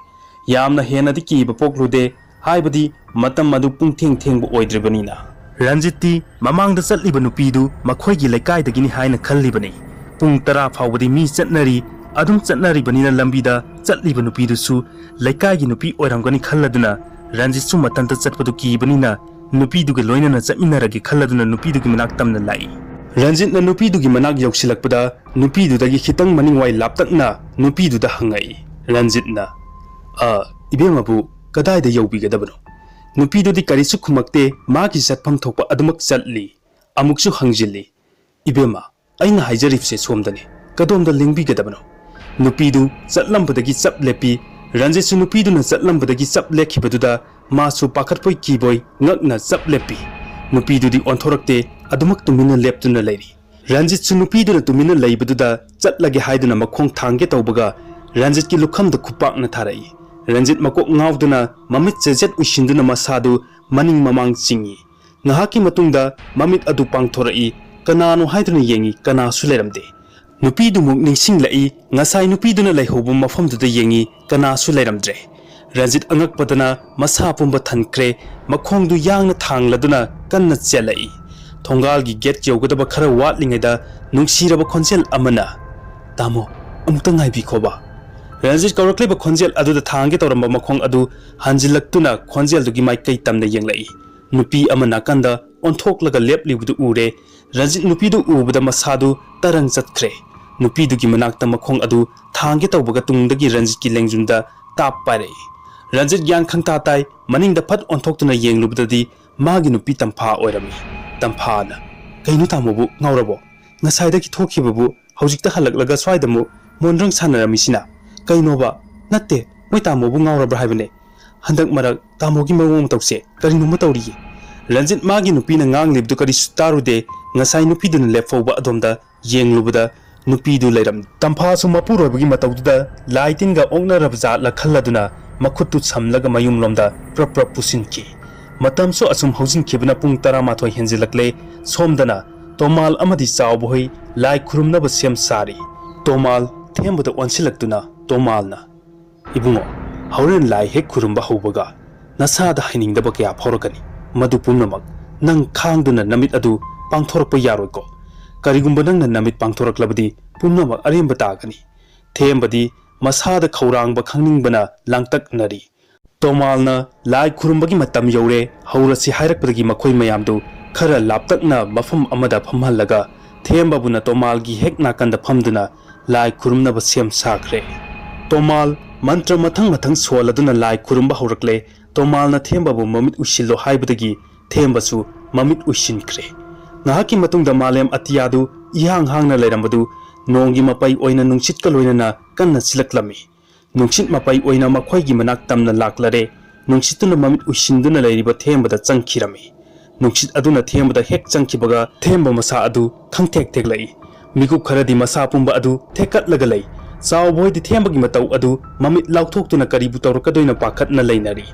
ꯌꯥꯝꯅ ꯍꯦꯟꯅꯗꯤ ꯀꯤꯕ ꯄꯣꯛꯂꯨꯗꯦ, ꯍꯥꯏꯕꯗꯤ ꯃꯇꯝ ꯑꯗꯨ ꯄꯨꯡꯊꯦꯡ ꯊꯦꯡꯕ ꯑꯣꯏꯗ꯭ꯔꯤꯕꯅꯤꯅ꯫ ꯔꯟꯖꯤꯠꯇꯤ ꯃꯃꯥꯡꯗ ꯆꯠꯂꯤꯕ ꯅꯨꯄꯤꯗꯨ ꯃꯈꯣꯏꯒꯤ ꯂꯩꯀꯥꯏꯗꯒꯤꯅꯤ ꯍꯥꯏꯅ ꯈꯜꯂꯤꯕꯅꯤ꯫ ꯄꯨꯡ ꯇꯔꯥ ꯐꯥꯎꯕꯗꯤ ꯃꯤ ꯆꯠꯅꯔꯤ, ꯑꯗꯨꯝ ꯆꯠꯅꯔꯤꯕꯅꯤꯅ ꯂꯝꯕꯤꯗ ꯆꯠꯂꯤꯕ ꯅꯨꯄꯤꯗꯨꯁꯨ ꯂꯩꯀꯥꯏꯒꯤ ꯅꯨꯄꯤ ꯑꯣꯏꯔꯝꯒꯅꯤ ꯈꯜꯂꯗꯨꯅ ꯔꯟꯖꯤꯠꯁꯨ ꯃꯊꯟꯇ ꯆꯠꯄꯗꯨ ꯀꯤꯕꯅꯤꯅ ꯅꯨꯄꯤꯗꯨꯒ ꯂꯣꯏꯅꯅ ꯆꯠꯃꯤꯟꯅꯔꯒꯦ ꯈꯜꯂꯗꯨꯅ ꯅꯨꯄꯤꯗꯨꯒꯤ ꯃꯅꯥꯛ ꯇꯝꯅ ꯂꯥꯛꯏ꯫ ꯔꯟꯖꯤꯠꯅ ꯅꯨꯄꯤꯗꯨꯒꯤ ꯃꯅꯥꯛ ꯌꯧꯁꯤꯜꯂꯛꯄꯗ ꯅꯨꯄꯤꯗꯨꯗꯒꯤ ꯈꯤꯇꯪ ꯃꯅꯤꯡꯋꯥꯏ ꯂꯥꯞꯇꯛꯅ ꯅꯨꯄꯤꯗꯨꯗ ꯍꯪꯉꯛꯏ꯫ ꯔꯟꯖꯤꯠꯅ, "ꯑ, ꯏꯕꯦꯝꯃꯕꯨ ꯀꯗꯥꯏꯗ ꯌꯧꯕꯤꯒꯗꯕꯅꯣ?" ꯅꯨꯄꯤꯗꯨꯗꯤ ꯀꯔꯤꯁꯨ ꯈꯨꯝꯃꯛꯇꯦ, ꯃꯥꯒꯤ ꯆꯠꯐꯝ ꯊꯣꯛꯄ ꯑꯗꯨꯃꯛ ꯆꯠꯂꯤ꯫ ꯑꯃꯨꯛꯁꯨ ꯍꯪꯖꯤꯜꯂꯤ, "ꯏꯕꯦꯝꯃ, ꯑꯩꯅ ꯍꯥꯏꯖꯔꯤꯕꯁꯦ ꯁꯣꯝꯗꯅꯤ, ꯀꯗꯣꯝꯗ ꯂꯦꯡꯕꯤꯒꯗꯕꯅꯣ?" ꯅꯨꯄꯤꯗꯨ ꯆꯠꯂꯝꯕꯗꯒꯤ ꯆꯞ ꯂꯦꯞꯄꯤ꯫ ꯔꯟꯖꯤꯠꯁꯨ ꯅꯨꯄꯤꯗꯨꯅ ꯆꯠꯂꯝꯕꯗꯒꯤ ꯆꯞ ꯂꯦꯞꯈꯤꯕꯗꯨꯗ ꯃꯥꯁꯨ ꯄꯥꯈꯠꯄꯣꯏ ꯀꯤꯕꯣꯏ ꯉꯛꯅ ꯆꯞ ꯂꯦꯞꯄꯤ꯫ ꯅꯨꯄꯤꯗꯨꯗꯤ ꯑꯣꯟꯊꯣꯔꯛꯇꯦ, ꯑꯗꯨꯃꯛ ꯇꯨꯃꯤꯟꯅ ꯂꯦꯞꯇꯨꯅ ꯂꯩꯔꯤ꯫ ꯔꯟꯖꯤꯠꯁꯨ ꯅꯨꯄꯤꯗꯨꯅ ꯇꯨꯃꯤꯟꯅ ꯂꯩꯕꯗꯨꯗ ꯆꯠꯂꯒꯦ ꯍꯥꯏꯗꯨꯅ ꯃꯈꯣꯡ ꯊꯥꯡꯒꯦ ꯇꯧꯕꯒ ꯔꯟꯖꯤꯠꯀꯤ ꯂꯨꯈꯝꯗ ꯈꯨꯄꯥꯛꯅ ꯊꯥꯔꯛꯏ꯫ ꯔꯟꯖꯤꯠ ꯃꯀꯣꯛ ꯉꯥꯎꯗꯨꯅ ꯃꯃꯤꯠ ꯆꯦꯖꯦꯠ ꯎꯏꯁꯤꯟꯗꯨꯅ ꯃꯁꯥꯗꯨ ꯃꯅꯤꯡ ꯃꯃꯥꯡ ꯆꯤꯡꯏ꯫ ꯉꯥꯏꯍꯥꯛꯀꯤ ꯃꯇꯨꯡꯗ ꯃꯃꯤꯠ ꯑꯗꯨ ꯄꯥꯡꯊꯣꯔꯛꯏ꯫ ꯀꯅꯥꯅꯣ ꯍꯥꯏꯗꯨꯅ ꯌꯦꯡꯏ, ꯀꯅꯥꯁꯨ ꯂꯩꯔꯝꯗꯦ꯫ ꯅꯨꯄꯤꯗꯨꯃꯨꯛ ꯅꯤꯡꯁꯤꯡꯂꯛꯏ, ꯉꯁꯥꯏ ꯅꯨꯄꯤꯗꯨꯅ ꯂꯩꯍꯧꯕ ꯃꯐꯝꯗꯨꯗ ꯌꯦꯡꯏ, ꯀꯅꯥꯁꯨ ꯂꯩꯔꯝꯗ꯭ꯔꯦ꯫ ꯔꯟꯖꯤꯠ ꯑꯉꯛꯄꯗꯅ ꯃꯁꯥ ꯄꯨꯝꯕ ꯊꯟꯈ꯭ꯔꯦ, ꯃꯈꯣꯡꯗꯨ ꯌꯥꯡꯅ ꯊꯥꯡꯂꯗꯨꯅ ꯀꯟꯅ ꯆꯦꯜꯂꯛꯏ꯫ ꯊꯣꯡꯒꯥꯜꯒꯤ ꯒꯦꯠ ꯌꯧꯒꯗꯕ ꯈꯔ ꯋꯥꯠꯂꯤꯉꯩꯗ ꯅꯨꯡꯁꯤꯔꯕ ꯈꯣꯟꯖꯦꯜ ꯑꯃꯅ, "ꯇꯥꯃꯣ, ꯑꯃꯨꯛꯇ ꯉꯥꯏꯕꯤꯈꯣꯕ"꯫ ꯔꯟꯖꯤꯠ ꯀꯧꯔꯛꯂꯤꯕ ꯈꯣꯟꯖꯦꯜ ꯑꯗꯨꯗ ꯊꯥꯡꯒꯦ ꯇꯧꯔꯝꯕ ꯃꯈꯣꯡ ꯑꯗꯨ ꯍꯟꯖꯤꯜꯂꯛꯇꯨꯅ ꯈꯣꯟꯖꯦꯜꯗꯨꯒꯤ ꯃꯥꯏꯀꯩ ꯇꯝꯅ ꯌꯦꯡꯂꯛꯏ꯫ ꯅꯨꯄꯤ ꯑꯃ ꯅꯥꯀꯟꯗ ꯑꯣꯟꯊꯣꯛꯂꯒ ꯂꯦꯞꯂꯤꯕꯗꯨ ꯎꯔꯦ꯫ ꯔꯟꯖꯤꯠ ꯅꯨꯄꯤꯗꯨ ꯎꯕꯗ ꯃꯁꯥꯗꯨ ꯇꯔꯪ ꯆꯠꯈ꯭ꯔꯦ꯫ ꯅꯨꯄꯤꯗꯨꯒꯤ ꯃꯅꯥꯛꯇ ꯃꯈꯣꯡ ꯑꯗꯨ ꯊꯥꯡꯒꯦ ꯇꯧꯕꯒ ꯇꯨꯡꯗꯒꯤ ꯔꯟꯖꯤꯠꯀꯤ ꯂꯦꯡꯖꯨꯝꯗ ꯇꯥꯞ ꯄꯥꯏꯔꯛꯏ꯫ ꯔꯟꯖꯤꯠ ꯒ꯭ꯌꯥꯟ ꯈꯪꯇꯥ ꯇꯥꯏ꯫ ꯃꯅꯤꯡꯗ ꯐꯠ ꯑꯣꯟꯊꯣꯛꯇꯨꯅ ꯌꯦꯡꯂꯨꯕꯗꯗꯤ ꯃꯥꯒꯤ ꯅꯨꯄꯤ ꯇꯝꯐꯥ ꯑꯣꯏꯔꯝꯃꯤ꯫ ꯇꯝꯐꯥꯅ, "ꯀꯩꯅꯣ ꯇꯥꯃꯣꯕꯨ ꯉꯥꯎꯔꯕꯣ? ꯉꯁꯥꯏꯗꯒꯤ ꯊꯣꯛꯈꯤꯕꯕꯨ ꯍꯧꯖꯤꯛꯇ ꯍꯜꯂꯛꯂꯒ ꯁ꯭ꯋꯥꯏꯗ ꯑꯃꯨꯛ ꯃꯣꯟꯗ꯭ꯔꯪ ꯁꯥꯟꯅꯔꯝꯃꯤꯁꯤꯅ? ꯀꯩꯅꯣꯕ? ꯅꯠꯇꯦ, ꯃꯣꯏ ꯇꯥꯃꯣꯕꯨ ꯉꯥꯎꯔꯕ꯭ꯔꯥ ꯍꯥꯏꯕꯅꯦ꯫ ꯍꯟꯗꯛ ꯃꯔꯛ ꯇꯥꯃꯣꯒꯤ ꯃꯑꯣꯡ ꯃꯇꯧꯁꯦ ꯀꯔꯤꯅꯣꯝꯃ ꯇꯧꯔꯤꯌꯦ꯫" ꯔꯟꯖꯤꯠ ꯃꯥꯒꯤ ꯅꯨꯄꯤꯅ ꯉꯥꯡꯂꯤꯕꯗꯨ ꯀꯔꯤꯁꯨ ꯇꯥꯔꯨꯗꯦ꯫ ꯉꯁꯥꯏ ꯅꯨꯄꯤꯗꯨꯅ ꯂꯦꯞꯐꯧꯕ ꯑꯗꯣꯝꯗ ꯌꯦꯡꯂꯨꯕꯗ ꯅꯨꯄꯤꯗꯨ ꯂꯩꯔꯝꯗꯦ꯫ ꯇꯝꯐꯥꯁꯨ ꯃꯄꯨꯔꯣꯏꯕꯒꯤ ꯃꯇꯧꯗꯨꯗ ꯂꯥꯏ ꯇꯤꯟꯒ ꯑꯣꯛꯅꯔꯕ ꯖꯥꯠꯂ ꯈꯜꯂꯗꯨꯅ ꯃꯈꯨꯠꯇꯨ ꯁꯝꯂꯒ ꯃꯌꯨꯝꯂꯣꯝꯗ ꯄ꯭ꯔꯞ ꯄ꯭ꯔꯞ ꯄꯨꯁꯤꯟꯈꯤ꯫ ꯃꯇꯝꯁꯨ ꯑꯁꯨꯝ ꯍꯧꯖꯤꯟꯈꯤꯕꯅ ꯄꯨꯡ ꯇꯔꯥꯃꯥꯊꯣꯏ ꯍꯦꯟꯖꯤꯜꯂꯛꯂꯦ꯫ ꯁꯣꯝꯗꯅ ꯇꯣꯃꯥꯜ ꯑꯃꯗꯤ ꯆꯥꯎꯕ ꯍꯣꯏ ꯂꯥꯏ ꯈꯨꯔꯨꯝꯅꯕ ꯁꯦꯝ ꯁꯥꯔꯤ꯫ ꯇꯣꯃꯥꯜ ꯊꯦꯝꯕꯗ ꯑꯣꯟꯁꯤꯜꯂꯛꯇꯨꯅ ꯇꯣꯃꯥꯜꯅ, "ꯏꯕꯨꯡꯉꯣ, ꯍꯣꯔꯦꯟ ꯂꯥꯏ ꯍꯦꯛ ꯈꯨꯔꯨꯝꯕ ꯍꯧꯕꯒ ꯅꯁꯥꯗ ꯍꯩꯅꯤꯡꯗꯕ ꯀꯌꯥ ꯐꯥꯎꯔꯛꯀꯅꯤ꯫ ꯃꯗꯨ ꯄꯨꯝꯅꯃꯛ ꯅꯪ ꯈꯥꯡꯗꯨꯅ ꯅꯃꯤꯠ ꯑꯗꯨ ꯄꯥꯡꯊꯣꯔꯛꯄ ꯌꯥꯔꯣꯏꯀꯣ꯫ ꯀꯔꯤꯒꯨꯝꯕ ꯅꯪꯅ ꯅꯃꯤꯠ ꯄꯥꯡꯊꯣꯔꯛꯂꯕꯗꯤ ꯄꯨꯝꯅꯃꯛ ꯑꯔꯦꯝꯕ ꯇꯥꯒꯅꯤ꯫" ꯊꯦꯝꯕꯗꯤ ꯃꯁꯥꯗ ꯈꯧꯔꯥꯡꯕ ꯈꯪꯅꯤꯡꯕꯅ ꯂꯥꯡꯇꯛꯅꯔꯤ꯫ ꯇꯣꯃꯥꯜꯅ ꯂꯥꯏ ꯈꯨꯔꯨꯝꯕꯒꯤ ꯃꯇꯝ ꯌꯧꯔꯦ, ꯍꯧꯔꯁꯤ ꯍꯥꯏꯔꯛꯄꯗꯒꯤ ꯃꯈꯣꯏ ꯃꯌꯥꯝꯗꯨ ꯈꯔ ꯂꯥꯞꯇꯛꯅ ꯃꯐꯝ ꯑꯃꯗ ꯐꯝꯍꯜꯂꯒ ꯊꯦꯝꯕꯕꯨꯅ ꯇꯣꯃꯥꯜꯒꯤ ꯍꯦꯛ ꯅꯥꯀꯟꯗ ꯐꯝꯗꯨꯅ ꯂꯥꯏ ꯈꯨꯔꯨꯝꯅꯕ ꯁꯦꯝ ꯁꯥꯈ꯭ꯔꯦ꯫ ꯇꯣꯃꯥꯜ ꯃꯟꯇ꯭ꯔ ꯃꯊꯪ ꯃꯊꯪ ꯁꯣꯜꯂꯗꯨꯅ ꯂꯥꯏ ꯈꯨꯔꯨꯝꯕ ꯍꯧꯔꯛꯂꯦ꯫ ꯇꯣꯃꯥꯜꯅ ꯊꯦꯝꯕꯕꯨ ꯃꯃꯤꯠ ꯎꯏꯁꯤꯜꯂꯣ ꯍꯥꯏꯕꯗꯒꯤ ꯊꯦꯝꯕꯁꯨ ꯃꯃꯤꯠ ꯎꯏꯁꯤꯟꯈ꯭ꯔꯦ꯫ ꯉꯥꯏꯍꯥꯛꯀꯤ ꯃꯇꯨꯡꯗ ꯃꯥꯂꯦꯝ ꯑꯇꯤꯌꯥꯗꯨ ꯏꯍꯥꯡ ꯍꯥꯡꯅ ꯂꯩꯔꯝꯕꯗꯨ ꯅꯣꯡꯒꯤ ꯃꯄꯩ ꯑꯣꯏꯅ ꯅꯨꯡꯁꯤꯠꯀ ꯂꯣꯏꯅꯅ ꯀꯟꯅ ꯁꯤꯜꯂꯛꯂꯝꯃꯤ꯫ ꯅꯨꯡꯁꯤꯠ ꯃꯄꯩ ꯑꯣꯏꯅ ꯃꯈꯣꯏꯒꯤ ꯃꯅꯥꯛ ꯇꯝꯅ ꯂꯥꯛꯂꯔꯦ꯫ ꯅꯨꯡꯁꯤꯠꯇꯨꯅ ꯃꯃꯤꯠ ꯎꯏꯁꯤꯟꯗꯨꯅ ꯂꯩꯔꯤꯕ ꯊꯦꯝꯕꯗ ꯆꯪꯈꯤꯔꯝꯃꯤ꯫ ꯅꯨꯡꯁꯤꯠ ꯑꯗꯨꯅ ꯊꯦꯝꯕꯗ ꯍꯦꯛ ꯆꯪꯈꯤꯕꯒ ꯊꯦꯝꯕ ꯃꯁꯥ ꯑꯗꯨ ꯈꯪꯊꯦꯛ ꯊꯦꯛꯂꯛꯏ꯫ ꯃꯤꯀꯨꯞ ꯈꯔꯗꯤ ꯃꯁꯥ ꯄꯨꯝꯕ ꯑꯗꯨ ꯊꯦꯛꯀꯠꯂꯒ ꯂꯩ꯫ ꯆꯥꯎꯕ ꯍꯣꯏꯗꯤ ꯊꯦꯝꯕꯒꯤ ꯃꯇꯧ ꯑꯗꯨ ꯃꯃꯤꯠ ꯂꯥꯎꯊꯣꯛꯇꯨꯅ ꯀꯔꯤꯕꯨ ꯇꯧꯔꯛꯀꯗꯣꯏꯅꯣ ꯄꯥꯈꯠꯅ ꯂꯩꯅꯔꯤ꯫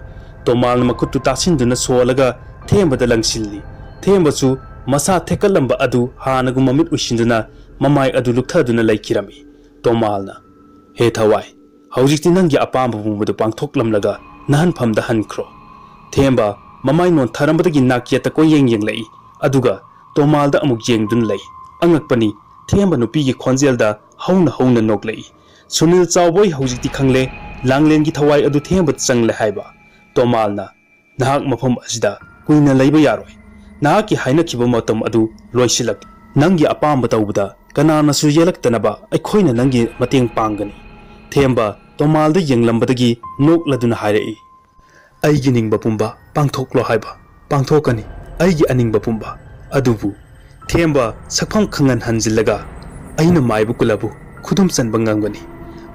ꯇꯣꯃꯥꯜꯅ ꯃꯈꯨꯠꯇꯨ ꯇꯥꯁꯤꯟꯗꯨꯅ ꯁꯣꯜꯂꯒ ꯊꯦꯝꯕꯗ ꯂꯪꯁꯤꯜꯂꯤ꯫ ꯊꯦꯝꯕꯁꯨ ꯃꯁꯥ ꯊꯦꯛꯀꯠꯂꯝꯕ ꯑꯗꯨ ꯍꯥꯟꯅꯒꯨꯝ ꯃꯃꯤꯠ ꯎꯏꯁꯤꯟꯗꯨꯅ ꯃꯃꯥꯏ ꯑꯗꯨ ꯂꯨꯞꯊꯗꯨꯅ ꯂꯩꯈꯤꯔꯝꯃꯤ꯫ ꯇꯣꯃꯥꯜꯅ, "ꯍꯦ ꯊꯋꯥꯏ, ꯍꯧꯖꯤꯛꯇꯤ ꯅꯪꯒꯤ ꯑꯄꯥꯝꯕ ꯄꯨꯝꯕꯗꯨ ꯄꯥꯡꯊꯣꯛꯂꯝꯂꯒ ꯅꯍꯟꯐꯝꯗ ꯍꯟꯈ꯭ꯔꯣ꯫" ꯊꯦꯝꯕ ꯃꯃꯥꯏ ꯅꯣꯟꯊꯔꯝꯕꯗꯒꯤ ꯅꯥꯛ ꯌꯦꯠꯇ ꯀꯣꯏꯌꯦꯡ ꯌꯦꯡꯂꯛꯏ, ꯑꯗꯨꯒ ꯇꯣꯃꯥꯜꯗ ꯑꯃꯨꯛ ꯌꯦꯡꯗꯨꯅ ꯂꯩ꯫ ꯑꯉꯛꯄꯅꯤ, ꯊꯦꯝꯕ ꯅꯨꯄꯤꯒꯤ ꯈꯣꯟꯖꯦꯜꯗ ꯍꯧꯅ ꯍꯧꯅ ꯅꯣꯛꯂꯛꯏ꯫ ꯁꯨꯅꯤꯜ ꯆꯥꯎꯕꯣꯏ ꯍꯧꯖꯤꯛꯇꯤ ꯈꯪꯂꯦ, ꯂꯥꯡꯂꯦꯟꯒꯤ ꯊꯋꯥꯏ ꯑꯗꯨ ꯊꯦꯝꯕꯗ ꯆꯪꯂꯦ ꯍꯥꯏꯕ꯫ ꯇꯣꯃꯥꯜꯅ, "ꯅꯍꯥꯛ ꯃꯐꯝ ꯑꯁꯤꯗ ꯀꯨꯏꯅ ꯂꯩꯕ ꯌꯥꯔꯣꯏ꯫ ꯅꯍꯥꯛꯀꯤ ꯍꯥꯏꯅꯈꯤꯕ ꯃꯇꯝ ꯑꯗꯨ ꯂꯣꯏꯁꯤꯜꯂꯛꯂꯦ꯫ ꯅꯪꯒꯤ ꯑꯄꯥꯝꯕ ꯇꯧꯕꯗ ꯀꯅꯥꯅꯁꯨ ꯌꯦꯠꯂꯛꯇꯅꯕ ꯑꯩꯈꯣꯏꯅ ꯅꯪꯒꯤ ꯃꯇꯦꯡ ꯄꯥꯡꯒꯅꯤ꯫" ꯊꯦꯝꯕ ꯇꯣꯃꯥꯜꯗ ꯌꯦꯡꯂꯝꯕꯗꯒꯤ ꯅꯣꯛꯂꯗꯨꯅ ꯍꯥꯏꯔꯛꯏ, "ꯑꯩꯒꯤ ꯅꯤꯡꯕ ꯄꯨꯝꯕ ꯄꯥꯡꯊꯣꯛꯂꯣ ꯍꯥꯏꯕ, ꯄꯥꯡꯊꯣꯛꯀꯅꯤ ꯑꯩꯒꯤ ꯑꯅꯤꯡꯕ ꯄꯨꯝꯕ꯫ ꯑꯗꯨꯕꯨ ꯊꯦꯝꯕ ꯁꯛꯐꯝ ꯈꯪꯍꯟ ꯍꯟꯖꯤꯜꯂꯒ ꯑꯩꯅ ꯃꯥꯏꯕ ꯀꯨꯂꯕꯨ ꯈꯨꯗꯨꯝ ꯆꯟꯕ ꯉꯝꯒꯅꯤ꯫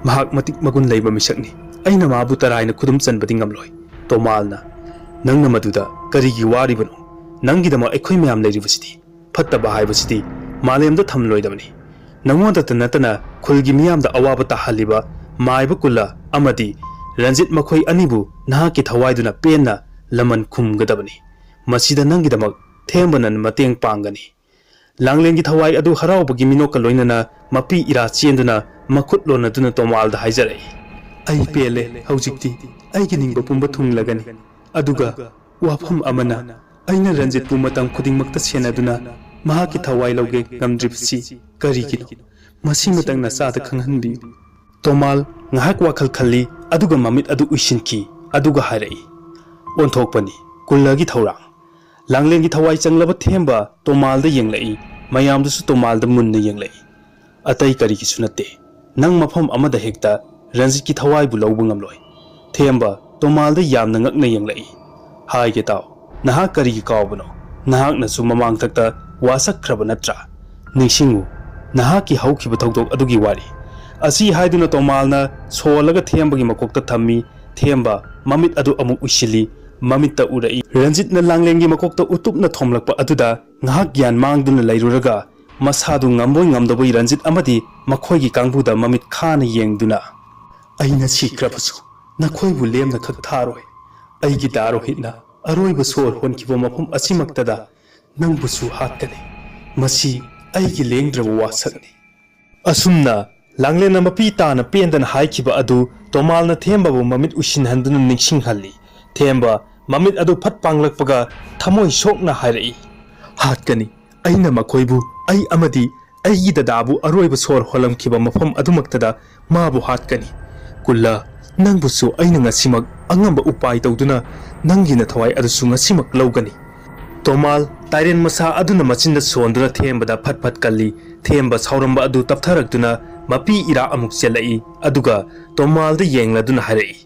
ꯃꯍꯥꯛ ꯃꯇꯤꯛ ꯃꯒꯨꯟ ꯂꯩꯕ ꯃꯤꯁꯛꯅꯤ꯫ ꯑꯩꯅ ꯃꯥꯕꯨ ꯇꯔꯥꯏꯅ ꯈꯨꯗꯨꯝ ꯆꯟꯕꯗꯤ ꯉꯝꯂꯣꯏ꯫" ꯇꯣꯃꯥꯜꯅ, "ꯅꯪꯅ ꯃꯗꯨꯗ ꯀꯔꯤꯒꯤ ꯋꯥꯔꯤꯕꯅꯣ? ꯅꯪꯒꯤꯗꯃꯛ ꯑꯩꯈꯣꯏ ꯃꯌꯥꯝ ꯂꯩꯔꯤꯕꯁꯤꯗꯤ꯫ ꯐꯠꯇꯕ ꯍꯥꯏꯕꯁꯤꯗꯤ ꯃꯥꯂꯦꯝꯗ ꯊꯝꯂꯣꯏꯗꯕꯅꯤ꯫ ꯅꯉꯣꯟꯗꯇ ꯅꯠꯇꯅ ꯈꯨꯜꯒꯤ ꯃꯤꯌꯥꯝꯗ ꯑꯋꯥꯕ ꯇꯥꯍꯜꯂꯤꯕ ꯃꯥꯏꯕ ꯀꯨꯜꯂ ꯑꯃꯗꯤ ꯔꯟꯖꯤꯠ ꯃꯈꯣꯏ ꯑꯅꯤꯕꯨ ꯅꯍꯥꯛꯀꯤ ꯊꯋꯥꯏꯗꯨꯅ ꯄꯦꯟꯅ ꯂꯃꯟ ꯈꯨꯝꯒꯗꯕꯅꯤ꯫ ꯃꯁꯤꯗ ꯅꯪꯒꯤꯗꯃꯛ ꯊꯦꯝꯕꯅ ꯃꯇꯦꯡ ꯄꯥꯡꯒꯅꯤ꯫" ꯂꯥꯡꯂꯦꯟꯒꯤ ꯊꯋꯥꯏ ꯑꯗꯨ ꯍꯔꯥꯎꯕꯒꯤ ꯃꯤꯅꯣꯛꯀ ꯂꯣꯏꯅꯅ ꯃꯄꯤ ꯏꯔꯥ ꯆꯦꯟꯗꯨꯅ ꯃꯈꯨꯠ ꯂꯣꯟꯅꯗꯨꯅ ꯇꯣꯃꯥꯜꯗ ꯍꯥꯏꯖꯔꯛꯏ, "ꯑꯩ ꯄꯦꯜꯂꯦ꯫ ꯍꯧꯖꯤꯛꯇꯤ ꯑꯩꯒꯤ ꯅꯤꯡꯕ ꯄꯨꯝꯕ ꯊꯨꯡꯂꯒꯅꯤ꯫ ꯑꯗꯨꯒ ꯋꯥꯐꯝ ꯑꯃꯅ, ꯑꯩꯅ ꯔꯟꯖꯤꯠꯄꯨ ꯃꯇꯝ ꯈꯨꯗꯤꯡꯃꯛꯇ ꯁꯦꯟꯅꯗꯨꯅ ꯃꯍꯥꯛꯀꯤ ꯊꯋꯥꯏ ꯂꯧꯒꯦ ꯉꯝꯗ꯭ꯔꯤꯕꯁꯤ ꯀꯔꯤꯒꯤꯅꯣ? ꯃꯁꯤꯃꯇꯪ ꯅꯆꯥꯗ ꯈꯪꯍꯟꯕꯤꯌꯨ꯫" ꯇꯣꯃꯥꯜ ꯉꯥꯏꯍꯥꯛ ꯋꯥꯈꯜ ꯈꯜꯂꯤ, ꯑꯗꯨꯒ ꯃꯃꯤꯠ ꯑꯗꯨ ꯎꯏꯁꯤꯟꯈꯤ, ꯑꯗꯨꯒ ꯍꯥꯏꯔꯛꯏ, "ꯑꯣꯟꯊꯣꯛꯄꯅꯤ, ꯀꯨꯜꯂꯒꯤ ꯊꯧꯔꯥꯡ꯫" ꯂꯥꯡꯂꯦꯟꯒꯤ ꯊꯋꯥꯏ ꯆꯪꯂꯕ ꯊꯦꯝꯕ ꯇꯣꯃꯥꯜꯗ ꯌꯦꯡꯂꯛꯏ, ꯃꯌꯥꯝꯗꯨꯁꯨ ꯇꯣꯃꯥꯜꯗ ꯃꯨꯟꯅ ꯌꯦꯡꯂꯛꯏ꯫ "ꯑꯇꯩ ꯀꯔꯤꯒꯤꯁꯨ ꯅꯠꯇꯦ, ꯅꯪ ꯃꯐꯝ ꯑꯃꯗ ꯍꯦꯛꯇ ꯔꯟꯖꯤꯠꯀꯤ ꯊꯋꯥꯏꯕꯨ ꯂꯧꯕ ꯉꯝꯂꯣꯏ꯫" ꯊꯦꯝꯕ ꯇꯣꯃꯥꯜꯗ ꯌꯥꯝꯅ ꯉꯛꯅ ꯌꯦꯡꯂꯛꯏ꯫ "ꯍꯥꯏꯒꯦ ꯇꯥꯎ, ꯅꯍꯥꯛ ꯀꯔꯤꯒꯤ ꯀꯥꯎꯕꯅꯣ? ꯅꯍꯥꯛꯅꯁꯨ ꯃꯃꯥꯡꯊꯛꯇ ꯋꯥꯁꯛꯈ꯭ꯔꯕ ꯅꯠꯇ꯭ꯔꯥ? ꯅꯤꯡꯁꯤꯡꯉꯨ, ꯅꯍꯥꯛꯀꯤ ꯍꯧꯈꯤꯕ ꯊꯧꯗꯣꯛ ꯑꯗꯨꯒꯤ ꯋꯥꯔꯤ꯫" ꯑꯁꯤ ꯍꯥꯏꯗꯨꯅ ꯇꯣꯃꯥꯜꯅ ꯁꯣꯜꯂꯒ ꯊꯦꯝꯕꯒꯤ ꯃꯀꯣꯛꯇ ꯊꯝꯃꯤ꯫ ꯊꯦꯝꯕ ꯃꯃꯤꯠ ꯑꯗꯨ ꯑꯃꯨꯛ ꯎꯏꯁꯤꯜꯂꯤ꯫ ꯃꯃꯤꯠꯇ ꯎꯔꯛꯏ, ꯔꯟꯖꯤꯠꯅ ꯂꯥꯡꯂꯦꯟꯒꯤ ꯃꯀꯣꯛꯇ ꯎꯇꯨꯞꯅ ꯊꯣꯝꯂꯛꯄ ꯑꯗꯨꯗ ꯉꯥꯏꯍꯥꯛ ꯒ꯭ꯌꯥꯟ ꯃꯥꯡꯗꯨꯅ ꯂꯩꯔꯨꯔꯒ ꯃꯁꯥꯗꯨ ꯉꯝꯕꯣꯏ ꯉꯝꯗꯕꯣꯏ ꯔꯟꯖꯤꯠ ꯑꯃꯗꯤ ꯃꯈꯣꯏꯒꯤ ꯀꯥꯡꯕꯨꯗ ꯃꯃꯤꯠ ꯈꯥꯅ ꯌꯦꯡꯗꯨꯅ, "ꯑꯩꯅ ꯁꯤꯈ꯭ꯔꯕꯁꯨ ꯅꯈꯣꯏꯕꯨ ꯂꯦꯝꯅ ꯈꯛ ꯊꯥꯔꯣꯏ꯫ ꯑꯩꯒꯤ ꯗꯥ ꯔꯣꯍꯤꯠꯅ ꯑꯔꯣꯏꯕ ꯁꯣꯔ ꯍꯣꯟꯈꯤꯕ ꯃꯐꯝ ꯑꯁꯤꯃꯛꯇꯗ ꯅꯪꯕꯨꯁꯨ ꯍꯥꯠꯀꯅꯤ꯫ ꯃꯁꯤ ꯑꯩꯒꯤ ꯂꯦꯡꯗ꯭ꯔꯕ ꯋꯥꯁꯛꯅꯤ꯫" ꯑꯁꯨꯝꯅ ꯂꯥꯡꯂꯦꯟꯅ ꯃꯄꯤ ꯇꯥꯅ ꯄꯦꯟꯗꯅ ꯍꯥꯏꯈꯤꯕ ꯑꯗꯨ ꯇꯣꯃꯥꯜꯅ ꯊꯦꯝꯕꯕꯨ ꯃꯃꯤꯠ ꯎꯏꯁꯤꯟꯍꯟꯗꯨꯅ ꯅꯤꯡꯁꯤꯡꯍꯜꯂꯤ꯫ ꯊꯦꯝꯕ ꯃꯃꯤꯠ ꯑꯗꯨ ꯐꯠ ꯄꯥꯡꯂꯛꯄꯒ ꯊꯃꯣꯏ ꯁꯣꯛꯅ ꯍꯥꯏꯔꯛꯏ, "ꯍꯥꯠꯀꯅꯤ꯫ ꯑꯩꯅ ꯃꯈꯣꯏꯕꯨ, ꯑꯩ ꯑꯃꯗꯤ ꯑꯩꯒꯤ ꯗꯗꯥꯕꯨ ꯑꯔꯣꯏꯕ ꯁꯣꯔ ꯍꯣꯜꯂꯝꯈꯤꯕ ꯃꯐꯝ ꯑꯗꯨꯃꯛꯇꯗ ꯃꯥꯕꯨ ꯍꯥꯠꯀꯅꯤ꯫ ꯀꯨꯜꯂ, ꯅꯪꯕꯨꯁꯨ ꯑꯩꯅ ꯉꯁꯤꯃꯛ ꯑꯉꯝꯕ ꯎꯄꯥꯏ ꯇꯧꯗꯨꯅ ꯅꯪꯒꯤ ꯅꯊꯋꯥꯏ ꯑꯗꯨꯁꯨ ꯉꯁꯤꯃꯛ ꯂꯧꯒꯅꯤ꯫" ꯇꯣꯃꯥꯜ ꯇꯥꯏꯔꯦꯟ ꯃꯁꯥ ꯑꯗꯨꯅ ꯃꯆꯤꯟꯗ ꯁꯣꯟꯗꯨꯅ ꯊꯦꯝꯕꯗ ꯐꯠ ꯐꯠ ꯀꯜꯂꯤ꯫ ꯊꯦꯝꯕ ꯁꯥꯎꯔꯝꯕ ꯑꯗꯨ ꯇꯞꯊꯔꯛꯇꯨꯅ ꯃꯄꯤ ꯏꯔꯥ ꯑꯃꯨꯛ ꯆꯦꯜꯂꯛꯏ, ꯑꯗꯨꯒ ꯇꯣꯃꯥꯜꯗ ꯌꯦꯡꯂꯗꯨꯅ ꯍꯥꯏꯔꯛꯏ,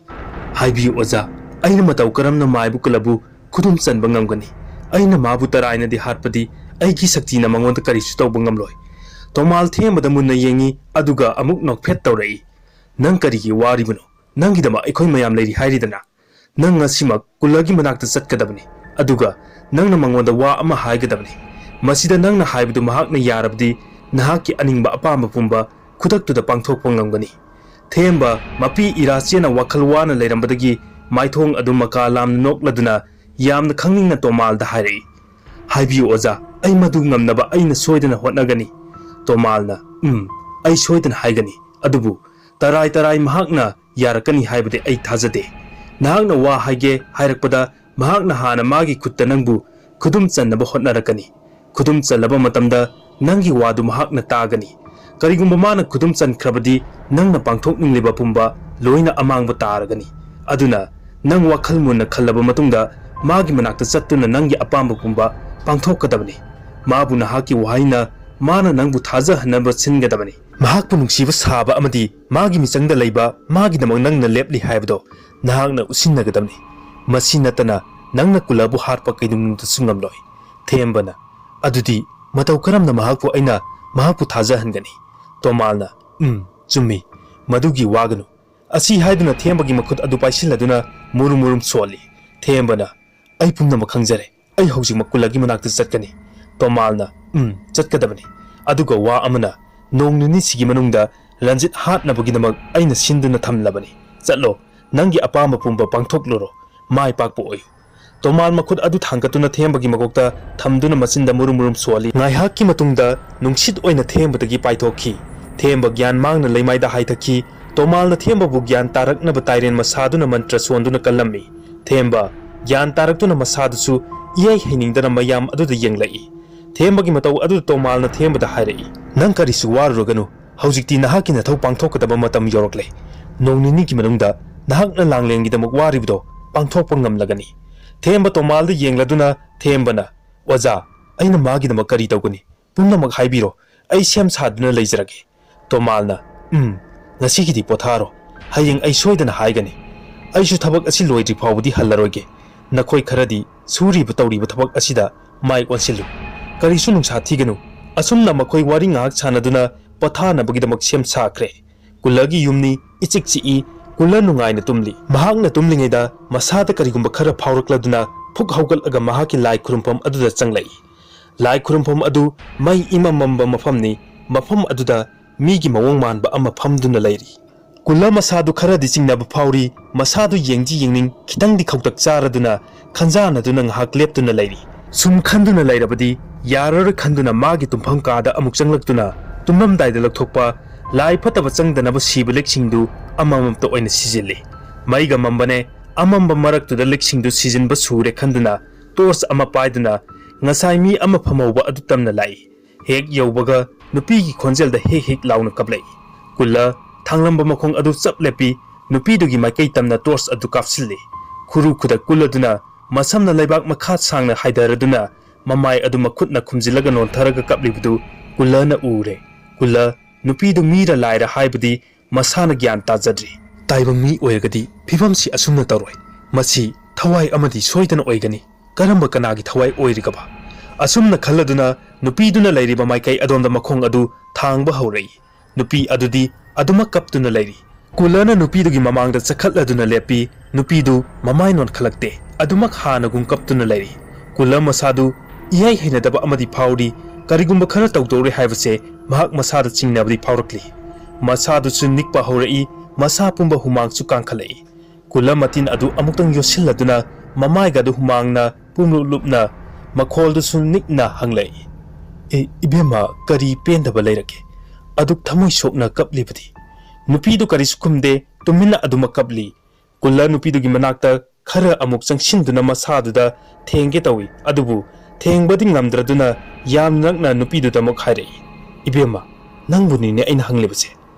"ꯍꯥꯏꯕꯤꯌꯨ ꯑꯣꯖꯥ, ꯑꯩꯅ ꯃꯇꯧ ꯀꯔꯝꯅ ꯃꯥꯏꯕ ꯀꯨꯂꯕꯨ ꯈꯨꯗꯨꯝ ꯆꯟꯕ ꯉꯝꯒꯅꯤ? ꯑꯩꯅ ꯃꯥꯕꯨ ꯇꯔꯥꯏꯅꯗꯤ ꯍꯥꯠꯄꯗꯤ ꯑꯩꯒꯤ ꯁꯛꯇꯤꯅ ꯃꯉꯣꯟꯗ ꯀꯔꯤꯁꯨ ꯇꯧꯕ ꯉꯝꯂꯣꯏ꯫" ꯇꯣꯃꯥꯜ ꯊꯦꯝꯕꯗ ꯃꯨꯟꯅ ꯌꯦꯡꯉꯤ, ꯑꯗꯨꯒ ꯑꯃꯨꯛ ꯅꯣꯛꯐꯦꯠ ꯇꯧꯔꯛꯏ꯫ "ꯅꯪ ꯀꯔꯤꯒꯤ ꯋꯥꯔꯤꯕꯅꯣ? ꯅꯪꯒꯤꯗꯃꯛ ꯑꯩꯈꯣꯏ ꯃꯌꯥꯝ ꯂꯩꯔꯤ ꯍꯥꯏꯔꯤꯗꯅ꯫ ꯅꯪ ꯉꯁꯤꯃꯛ ꯀꯨꯂꯒꯤ ꯃꯅꯥꯛꯇ ꯆꯠꯀꯗꯕꯅꯤ, ꯑꯗꯨꯒ ꯅꯪꯅ ꯃꯉꯣꯟꯗ ꯋꯥ ꯑꯃ ꯍꯥꯏꯒꯗꯕꯅꯤ꯫ ꯃꯁꯤꯗ ꯅꯪꯅ ꯍꯥꯏꯕꯗꯨ ꯃꯍꯥꯛꯅ ꯌꯥꯔꯕꯗꯤ ꯅꯍꯥꯛꯀꯤ ꯑꯅꯤꯡꯕ ꯑꯄꯥꯝꯕ ꯄꯨꯝꯕ ꯈꯨꯗꯛꯇꯨꯗ ꯄꯥꯡꯊꯣꯛꯄ ꯉꯝꯒꯅꯤ꯫" ꯊꯦꯝꯕ ꯃꯄꯤ ꯏꯔꯥꯆꯦꯅ ꯋꯥꯈꯜ ꯋꯥꯅ ꯂꯩꯔꯝꯕꯗꯒꯤ ꯃꯥꯏꯊꯣꯡ ꯑꯗꯨ ꯃꯀꯥ ꯂꯥꯝꯅ ꯅꯣꯛꯂꯗꯨꯅ ꯌꯥꯝꯅ ꯈꯪꯅꯤꯡꯅ ꯇꯣꯃꯥꯜꯗ ꯍꯥꯏꯔꯛꯏ, "ꯍꯥꯏꯕꯤꯌꯨ ꯑꯣꯖꯥ, ꯑꯩ ꯃꯗꯨ ꯉꯝꯅꯕ ꯑꯩꯅ ꯁꯣꯏꯗꯅ ꯍꯣꯠꯅꯒꯅꯤ꯫" ꯇꯣꯃꯥꯜꯅ, "ꯎꯝ, ꯑꯩ ꯁꯣꯏꯗꯅ ꯍꯥꯏꯒꯅꯤ, ꯑꯗꯨꯕꯨ ꯇꯔꯥꯏ ꯇꯔꯥꯏ ꯃꯍꯥꯛꯅ ꯌꯥꯔꯛꯀꯅꯤ ꯍꯥꯏꯕꯗꯤ ꯑꯩ ꯊꯥꯖꯗꯦ꯫ ꯅꯍꯥꯛꯅ ꯋꯥ ꯍꯥꯏꯒꯦ ꯍꯥꯏꯔꯛꯄꯗ ꯃꯍꯥꯛꯅ ꯍꯥꯟꯅ ꯃꯥꯒꯤ ꯈꯨꯠꯇ ꯅꯪꯕꯨ ꯈꯨꯗꯨꯝ ꯆꯟꯅꯕ ꯍꯣꯠꯅꯔꯛꯀꯅꯤ꯫ ꯈꯨꯗꯨꯝ ꯆꯜꯂꯕ ꯃꯇꯝꯗ ꯅꯪꯒꯤ ꯋꯥꯗꯨ ꯃꯍꯥꯛꯅ ꯇꯥꯒꯅꯤ꯫ ꯀꯔꯤꯒꯨꯝꯕ ꯃꯥꯅ ꯈꯨꯗꯨꯝ ꯆꯟꯈ꯭ꯔꯕꯗꯤ ꯅꯪꯅ ꯄꯥꯡꯊꯣꯛꯅꯤꯡꯂꯤꯕ ꯄꯨꯝꯕ ꯂꯣꯏꯅ ꯑꯃꯥꯡꯕ ꯇꯥꯔꯒꯅꯤ꯫ ꯑꯗꯨꯅ ꯅꯪ ꯋꯥꯈꯜ ꯃꯨꯟꯅ ꯈꯜꯂꯕ ꯃꯇꯨꯡꯗ ꯃꯥꯒꯤ ꯃꯅꯥꯛꯇ ꯆꯠꯇꯨꯅ ꯅꯪꯒꯤ ꯑꯄꯥꯝꯕ ꯄꯨꯝꯕ ꯄꯥꯡꯊꯣꯛꯀꯗꯕꯅꯤ꯫ ꯃꯥꯕꯨ ꯅꯍꯥꯛꯀꯤ ꯋꯥꯍꯩꯅ ꯃꯥꯅ ꯅꯪꯕꯨ ꯊꯥꯖꯍꯟꯅꯕ ꯁꯤꯟꯒꯗꯕꯅꯤ꯫ ꯃꯍꯥꯛꯄꯨ ꯅꯨꯡꯁꯤꯕ ꯁꯥꯕ ꯑꯃꯗꯤ ꯃꯥꯒꯤ ꯃꯤꯆꯪꯗ ꯂꯩꯕ ꯃꯥꯒꯤꯗꯃꯛ ꯅꯪꯅ ꯂꯦꯞꯂꯤ ꯍꯥꯏꯕꯗꯣ ꯅꯍꯥꯛꯅ ꯎꯠꯁꯤꯟꯅꯒꯗꯕꯅꯤ꯫ ꯃꯁꯤ ꯅꯠꯇꯅ ꯅꯪꯅ ꯀꯨꯂꯕꯨ ꯍꯥꯠꯄ ꯀꯩꯗꯧꯅꯨꯡꯗꯁꯨ ꯉꯝꯂꯣꯏ꯫" ꯊꯦꯝꯕꯅ, "ꯑꯗꯨꯗꯤ ꯃꯇꯧ ꯀꯔꯝꯅ ꯃꯍꯥꯛꯄꯨ ꯑꯩꯅ ꯃꯍꯥꯛꯄꯨ ꯊꯥꯖꯍꯟꯒꯅꯤ?" ꯇꯣꯃꯥꯜꯅ, "ꯎꯝ, ꯆꯨꯝꯃꯤ, ꯃꯗꯨꯒꯤ ꯋꯥꯒꯅꯨ꯫" ꯑꯁꯤ ꯍꯥꯏꯗꯨꯅ ꯊꯦꯝꯕꯒꯤ ꯃꯈꯨꯠ ꯑꯗꯨ ꯄꯥꯏꯁꯤꯜꯂꯗꯨꯅ ꯃꯨꯔꯨꯝ ꯃꯨꯔꯨꯝ ꯁꯣꯜꯂꯤ꯫ ꯊꯦꯝꯕꯅ, "ꯑꯩ ꯄꯨꯝꯅꯃꯛ ꯈꯪꯖꯔꯦ꯫ ꯑꯩ ꯍꯧꯖꯤꯛꯃꯛ ꯀꯨꯂꯒꯤ ꯃꯅꯥꯛꯇ ꯆꯠꯀꯅꯤ꯫" ꯇꯣꯃꯥꯜꯅ, "ꯎꯝ, ꯆꯠꯀꯗꯕꯅꯤ꯫ ꯑꯗꯨꯒ ꯋꯥ ꯑꯃꯅ, ꯅꯣꯡ ꯅꯤꯅꯤꯁꯤꯒꯤ ꯃꯅꯨꯡꯗ ꯔꯟꯖꯤꯠ ꯍꯥꯠꯅꯕꯒꯤꯗꯃꯛ ꯑꯩꯅ ꯁꯤꯟꯗꯨꯅ ꯊꯝꯂꯕꯅꯤ꯫ ꯆꯠꯂꯣ, ꯅꯪꯒꯤ ꯑꯄꯥꯝꯕ ꯄꯨꯝꯕ ꯄꯥꯡꯊꯣꯛꯂꯨꯔꯣ꯫ ꯃꯥꯏ ꯄꯥꯛꯄ ꯑꯣꯏꯌꯨ꯫" ꯇꯣꯃꯥꯜ ꯃꯈꯨꯠ ꯑꯗꯨ ꯊꯥꯡꯒꯠꯇꯨꯅ ꯊꯦꯝꯕꯒꯤ ꯃꯀꯣꯛꯇ ꯊꯝꯗꯨꯅ ꯃꯆꯤꯟꯗ ꯃꯨꯔꯨꯝ ꯃꯨꯔꯨꯝ ꯁꯣꯜꯂꯤ꯫ ꯉꯥꯏꯍꯥꯛꯀꯤ ꯃꯇꯨꯡꯗ ꯅꯨꯡꯁꯤꯠ ꯑꯣꯏꯅ ꯊꯦꯝꯕꯗꯒꯤ ꯄꯥꯏꯊꯣꯛꯈꯤ꯫ ꯊꯦꯝꯕ ꯒ꯭ꯌꯥꯟ ꯃꯥꯡꯅ ꯂꯩꯃꯥꯏꯗ ꯍꯥꯏꯊꯈꯤ꯫ ꯇꯣꯃꯥꯜꯅ ꯊꯦꯝꯕꯕꯨ ꯒ꯭ꯌꯥꯟ ꯇꯥꯔꯛꯅꯕ ꯇꯥꯏꯔꯦꯟ ꯃꯁꯥꯗꯨꯅ ꯃꯟꯇ꯭ꯔ ꯁꯣꯟꯗꯨꯅ ꯀꯜꯂꯝꯃꯤ꯫ ꯊꯦꯝꯕ ꯒ꯭ꯌꯥꯟ ꯇꯥꯔꯛꯇꯨꯅ ꯃꯁꯥꯗꯨꯁꯨ ꯏꯍꯩ ꯍꯩꯅꯤꯡꯗꯅ ꯃꯌꯥꯝ ꯑꯗꯨꯗ ꯌꯦꯡꯂꯛꯏ꯫ ꯊꯦꯝꯕꯒꯤ ꯃꯇꯧ ꯑꯗꯨꯗ ꯇꯣꯃꯥꯜꯅ ꯊꯦꯝꯕꯗ ꯍꯥꯏꯔꯛꯏ, "ꯅꯪ ꯀꯔꯤꯁꯨ ꯋꯥꯔꯨꯔꯒꯅꯨ꯫ ꯍꯧꯖꯤꯛꯇꯤ ꯅꯍꯥꯛꯀꯤ ꯅꯊꯧ ꯄꯥꯡꯊꯣꯛꯀꯗꯕ ꯃꯇꯝ ꯌꯧꯔꯛꯂꯦ꯫ ꯅꯣꯡ ꯅꯤꯅꯤꯒꯤ ꯃꯅꯨꯡꯗ ꯅꯍꯥꯛꯅ ꯂꯥꯡꯂꯦꯟꯒꯤꯗꯃꯛ ꯋꯥꯔꯤꯕꯗꯣ ꯄꯥꯡꯊꯣꯛꯄ ꯉꯝꯂꯒꯅꯤ꯫" ꯊꯦꯝꯕ ꯇꯣꯃꯥꯜꯗ ꯌꯦꯡꯂꯗꯨꯅ ꯊꯦꯝꯕꯅ, "ꯑꯣꯖꯥ, ꯑꯩꯅ ꯃꯥꯒꯤꯗꯃꯛ ꯀꯔꯤ ꯇꯧꯒꯅꯤ? ꯄꯨꯝꯅꯃꯛ ꯍꯥꯏꯕꯤꯔꯣ꯫ ꯑꯩ ꯁꯦꯝ ꯁꯥꯗꯨꯅ ꯂꯩꯖꯔꯒꯦ꯫" ꯇꯣꯃꯥꯜꯅ, "ꯎꯝ, ꯉꯁꯤꯒꯤꯗꯤ ꯄꯣꯊꯥꯔꯣ꯫ ꯍꯌꯦꯡ ꯑꯩ ꯁꯣꯏꯗꯅ ꯍꯥꯏꯒꯅꯤ꯫ ꯑꯩꯁꯨ ꯊꯕꯛ ꯑꯁꯤ ꯂꯣꯏꯗ꯭ꯔꯤ ꯐꯥꯎꯕꯗꯤ ꯍꯜꯂꯔꯣꯏꯒꯦ꯫ ꯅꯈꯣꯏ ꯈꯔꯗꯤ ꯁꯨꯔꯤꯕ ꯇꯧꯔꯤꯕ ꯊꯕꯛ ꯑꯁꯤꯗ ꯃꯥꯏ ꯑꯣꯟꯁꯤꯜꯂꯨ꯫ ꯀꯔꯤꯁꯨ ꯅꯨꯡꯁꯥ ꯊꯤꯒꯅꯨ꯫" ꯑꯁꯨꯝꯅ ꯃꯈꯣꯏ ꯋꯥꯔꯤ ꯉꯥꯏꯍꯥꯛ ꯁꯥꯟꯅꯗꯨꯅ ꯄꯣꯊꯥꯅꯕꯒꯤꯗꯃꯛ ꯁꯦꯝ ꯁꯥꯈ꯭ꯔꯦ꯫ ꯀꯨꯜꯂꯒꯤ ꯌꯨꯝꯅꯤ ꯏꯆꯤꯛ ꯆꯤꯛꯏ꯫ ꯀꯨꯜꯂ ꯅꯨꯡꯉꯥꯏꯅ ꯇꯨꯝꯂꯤ꯫ ꯃꯍꯥꯛꯅ ꯇꯨꯝꯂꯤꯉꯩꯗ ꯃꯁꯥꯗ ꯀꯔꯤꯒꯨꯝꯕ ꯈꯔ ꯐꯥꯎꯔꯛꯂꯗꯨꯅ ꯐꯨꯛ ꯍꯧꯒꯠꯂꯒ ꯃꯍꯥꯛꯀꯤ ꯂꯥꯏ ꯈꯨꯔꯨꯝꯐꯝ ꯑꯗꯨꯗ ꯆꯪꯂꯛꯏ꯫ ꯂꯥꯏ ꯈꯨꯔꯨꯝꯐꯝ ꯑꯗꯨ ꯃꯩ ꯏꯃꯝ ꯃꯝꯕ ꯃꯐꯝꯅꯤ꯫ ꯃꯐꯝ ꯑꯗꯨꯗ ꯃꯤꯒꯤ ꯃꯑꯣꯡ ꯃꯥꯟꯕ ꯑꯃ ꯐꯝꯗꯨꯅ ꯂꯩꯔꯤ꯫ ꯀꯨꯜꯂ ꯃꯁꯥꯗꯨ ꯈꯔꯗꯤ ꯆꯤꯡꯅꯕ ꯐꯥꯎꯔꯤ꯫ ꯃꯁꯥꯗꯨ ꯌꯦꯡꯗꯤ ꯌꯦꯡꯅꯤꯡ, ꯈꯤꯇꯪꯗꯤ ꯈꯧꯇꯛ ꯆꯥꯔꯗꯨꯅ ꯈꯟꯖꯥꯅꯗꯨꯅ ꯉꯥꯏꯍꯥꯛ ꯂꯦꯞꯇꯨꯅ ꯂꯩꯔꯤ꯫ ꯁꯨꯝ ꯈꯟꯗꯨꯅ ꯂꯩꯔꯕꯗꯤ ꯌꯥꯔꯔꯣꯏ ꯈꯟꯗꯨꯅ ꯃꯥꯒꯤ ꯇꯨꯝꯐꯝ ꯀꯥꯗ ꯑꯃꯨꯛ ꯆꯪꯂꯛꯇꯨꯅ ꯇꯨꯝꯂꯝꯗꯥꯏꯗ ꯂꯧꯊꯣꯛꯄ ꯂꯥꯏ ꯐꯠꯇꯕ ꯆꯪꯗꯅꯕ ꯁꯤꯕ ꯂꯤꯛꯁꯤꯡꯗꯨ ꯑꯃꯃꯝꯇ ꯑꯣꯏꯅ ꯁꯤꯖꯤꯜꯂꯤ꯫ ꯃꯩꯒ ꯃꯝꯕꯅꯦ꯫ ꯑꯃꯝꯕ ꯃꯔꯛꯇꯨꯗ ꯂꯤꯛꯁꯤꯡꯗꯨ ꯁꯤꯖꯤꯟꯕ ꯁꯨꯔꯦ ꯈꯟꯗꯨꯅ ꯇꯣꯔꯆ ꯑꯃ ꯄꯥꯏꯗꯨꯅ ꯉꯁꯥꯏ ꯃꯤ ꯑꯃ ꯐꯝꯍꯧꯕ ꯑꯗꯨ ꯇꯝꯅ ꯂꯥꯛꯏ꯫ ꯍꯦꯛ ꯌꯧꯕꯒ ꯅꯨꯄꯤꯒꯤ ꯈꯣꯟꯖꯦꯜꯗ ꯍꯤꯛ ꯍꯤꯛ ꯂꯥꯎꯅ ꯀꯞꯂꯛꯏ꯫ ꯀꯨꯜꯂ ꯊꯥꯡꯂꯝꯕ ꯃꯈꯣꯡ ꯑꯗꯨ ꯆꯞ ꯂꯦꯞꯄꯤ꯫ ꯅꯨꯄꯤꯗꯨꯒꯤ ꯃꯥꯏꯀꯩ ꯇꯝꯅ ꯇꯣꯔꯆ ꯑꯗꯨ ꯀꯥꯞꯁꯤꯜꯂꯤ꯫ ꯈꯨꯔꯨ ꯈꯨꯗꯛ ꯀꯨꯜꯂꯗꯨꯅ ꯃꯁꯝꯅ ꯂꯩꯕꯥꯛ ꯃꯈꯥ ꯁꯥꯡꯅ ꯍꯥꯏꯗꯔꯗꯨꯅ ꯃꯃꯥꯏ ꯑꯗꯨ ꯃꯈꯨꯠꯅ ꯈꯨꯝꯖꯤꯜꯂꯒ ꯅꯣꯟꯊꯔꯒ ꯀꯞꯂꯤꯕꯗꯨ ꯀꯨꯜꯂꯅ ꯎꯔꯦ꯫ ꯀꯨꯜꯂ ꯅꯨꯄꯤꯗꯨ ꯃꯤꯔ ꯂꯥꯏꯔ ꯍꯥꯏꯕꯗꯤ ꯃꯁꯥꯅ ꯒ꯭ꯌꯥꯟ ꯇꯥꯖꯗ꯭ꯔꯤ꯫ ꯇꯥꯏꯕꯪ ꯃꯤ ꯑꯣꯏꯔꯒꯗꯤ ꯐꯤꯕꯝꯁꯤ ꯑꯁꯨꯝꯅ ꯇꯧꯔꯣꯏ꯫ ꯃꯁꯤ ꯊꯋꯥꯏ ꯑꯃꯗꯤ ꯁꯣꯏꯗꯅ ꯑꯣꯏꯒꯅꯤ꯫ ꯀꯔꯝꯕ ꯀꯅꯥꯒꯤ ꯊꯋꯥꯏ ꯑꯣꯏꯔꯤꯒꯕ? ꯑꯁꯨꯝꯅ ꯈꯜꯂꯗꯨꯅ ꯅꯨꯄꯤꯗꯨꯅ ꯂꯩꯔꯤꯕ ꯃꯥꯏꯀꯩ ꯑꯗꯣꯝꯗ ꯃꯈꯣꯡ ꯑꯗꯨ ꯊꯥꯡꯕ ꯍꯧꯔꯛꯏ꯫ ꯅꯨꯄꯤ ꯑꯗꯨꯗꯤ ꯑꯗꯨꯃꯛ ꯀꯞꯇꯨꯅ ꯂꯩꯔꯤ꯫ ꯀꯨꯜꯂꯅ ꯅꯨꯄꯤꯗꯨꯒꯤ ꯃꯃꯥꯡꯗ ꯆꯈꯠꯂꯗꯨꯅ ꯂꯦꯞꯄꯤ꯫ ꯅꯨꯄꯤꯗꯨ ꯃꯃꯥꯏ ꯅꯣꯟꯈꯠꯂꯛꯇꯦ꯫ ꯑꯗꯨꯃꯛ ꯍꯥꯟꯅꯒꯨꯝ ꯀꯞꯇꯨꯅ ꯂꯩꯔꯤ꯫ ꯀꯨꯜꯂ ꯃꯁꯥꯗꯨ ꯏꯍꯩ ꯍꯩꯅꯗꯕ ꯑꯃꯗꯤ ꯐꯥꯎꯔꯤ꯫ ꯀꯔꯤꯒꯨꯝꯕ ꯈꯔ ꯇꯧꯗꯧꯔꯦ ꯍꯥꯏꯕꯁꯦ ꯃꯍꯥꯛ ꯃꯁꯥꯗ ꯆꯤꯡꯅꯕꯗꯤ ꯐꯥꯎꯔꯛꯂꯤ꯫ ꯃꯁꯥꯗꯨꯁꯨ ꯅꯤꯛꯄ ꯍꯧꯔꯛꯏ꯫ ꯃꯁꯥ ꯄꯨꯝꯕ ꯍꯨꯃꯥꯡꯁꯨ ꯀꯥꯡꯈꯠꯂꯛꯏ꯫ ꯀꯨꯜꯂ ꯃꯇꯤꯟ ꯑꯗꯨ ꯑꯃꯨꯛꯇꯪ ꯌꯣꯠꯁꯤꯜꯂꯗꯨꯅ ꯃꯃꯥꯏꯒꯗꯨ ꯍꯨꯃꯥꯡꯅ ꯄꯨꯝꯂꯨꯞ ꯂꯨꯞꯅ ꯃꯈꯣꯜꯗꯨꯁꯨ ꯅꯤꯛꯅ ꯍꯪꯂꯛꯏ, "ꯑꯦ, ꯏꯕꯦꯝꯃ, ꯀꯔꯤ ꯄꯦꯟꯗꯕ ꯂꯩꯔꯒꯦ? ꯑꯗꯨꯛ ꯊꯃꯣꯏ ꯁꯣꯛꯅ ꯀꯞꯂꯤꯕꯗꯤ?" ꯅꯨꯄꯤꯗꯨ ꯀꯔꯤꯁꯨ ꯈꯨꯝꯗꯦ, ꯇꯨꯃꯤꯟꯅ ꯑꯗꯨꯃꯛ ꯀꯞꯂꯤ꯫ ꯀꯨꯜꯂ ꯅꯨꯄꯤꯗꯨꯒꯤ ꯃꯅꯥꯛꯇ ꯈꯔ ꯑꯃꯨꯛ ꯆꯪꯁꯤꯟꯗꯨꯅ ꯃꯁꯥꯗꯨꯗ ꯊꯦꯡꯒꯦ ꯇꯧꯏ, ꯑꯗꯨꯕꯨ ꯊꯦꯡꯕꯗꯤ ꯉꯝꯗ꯭ꯔꯗꯨꯅ ꯌꯥꯝ ꯅꯛꯅ ꯅꯨꯄꯤꯗꯨꯗ ꯑꯃꯨꯛ ꯍꯥꯏꯔꯛꯏ, "ꯏꯕꯦꯝꯃ, ꯅꯪꯕꯨꯅꯤꯅꯦ ꯑꯩꯅ ꯍꯪꯂꯤꯕꯁꯦ꯫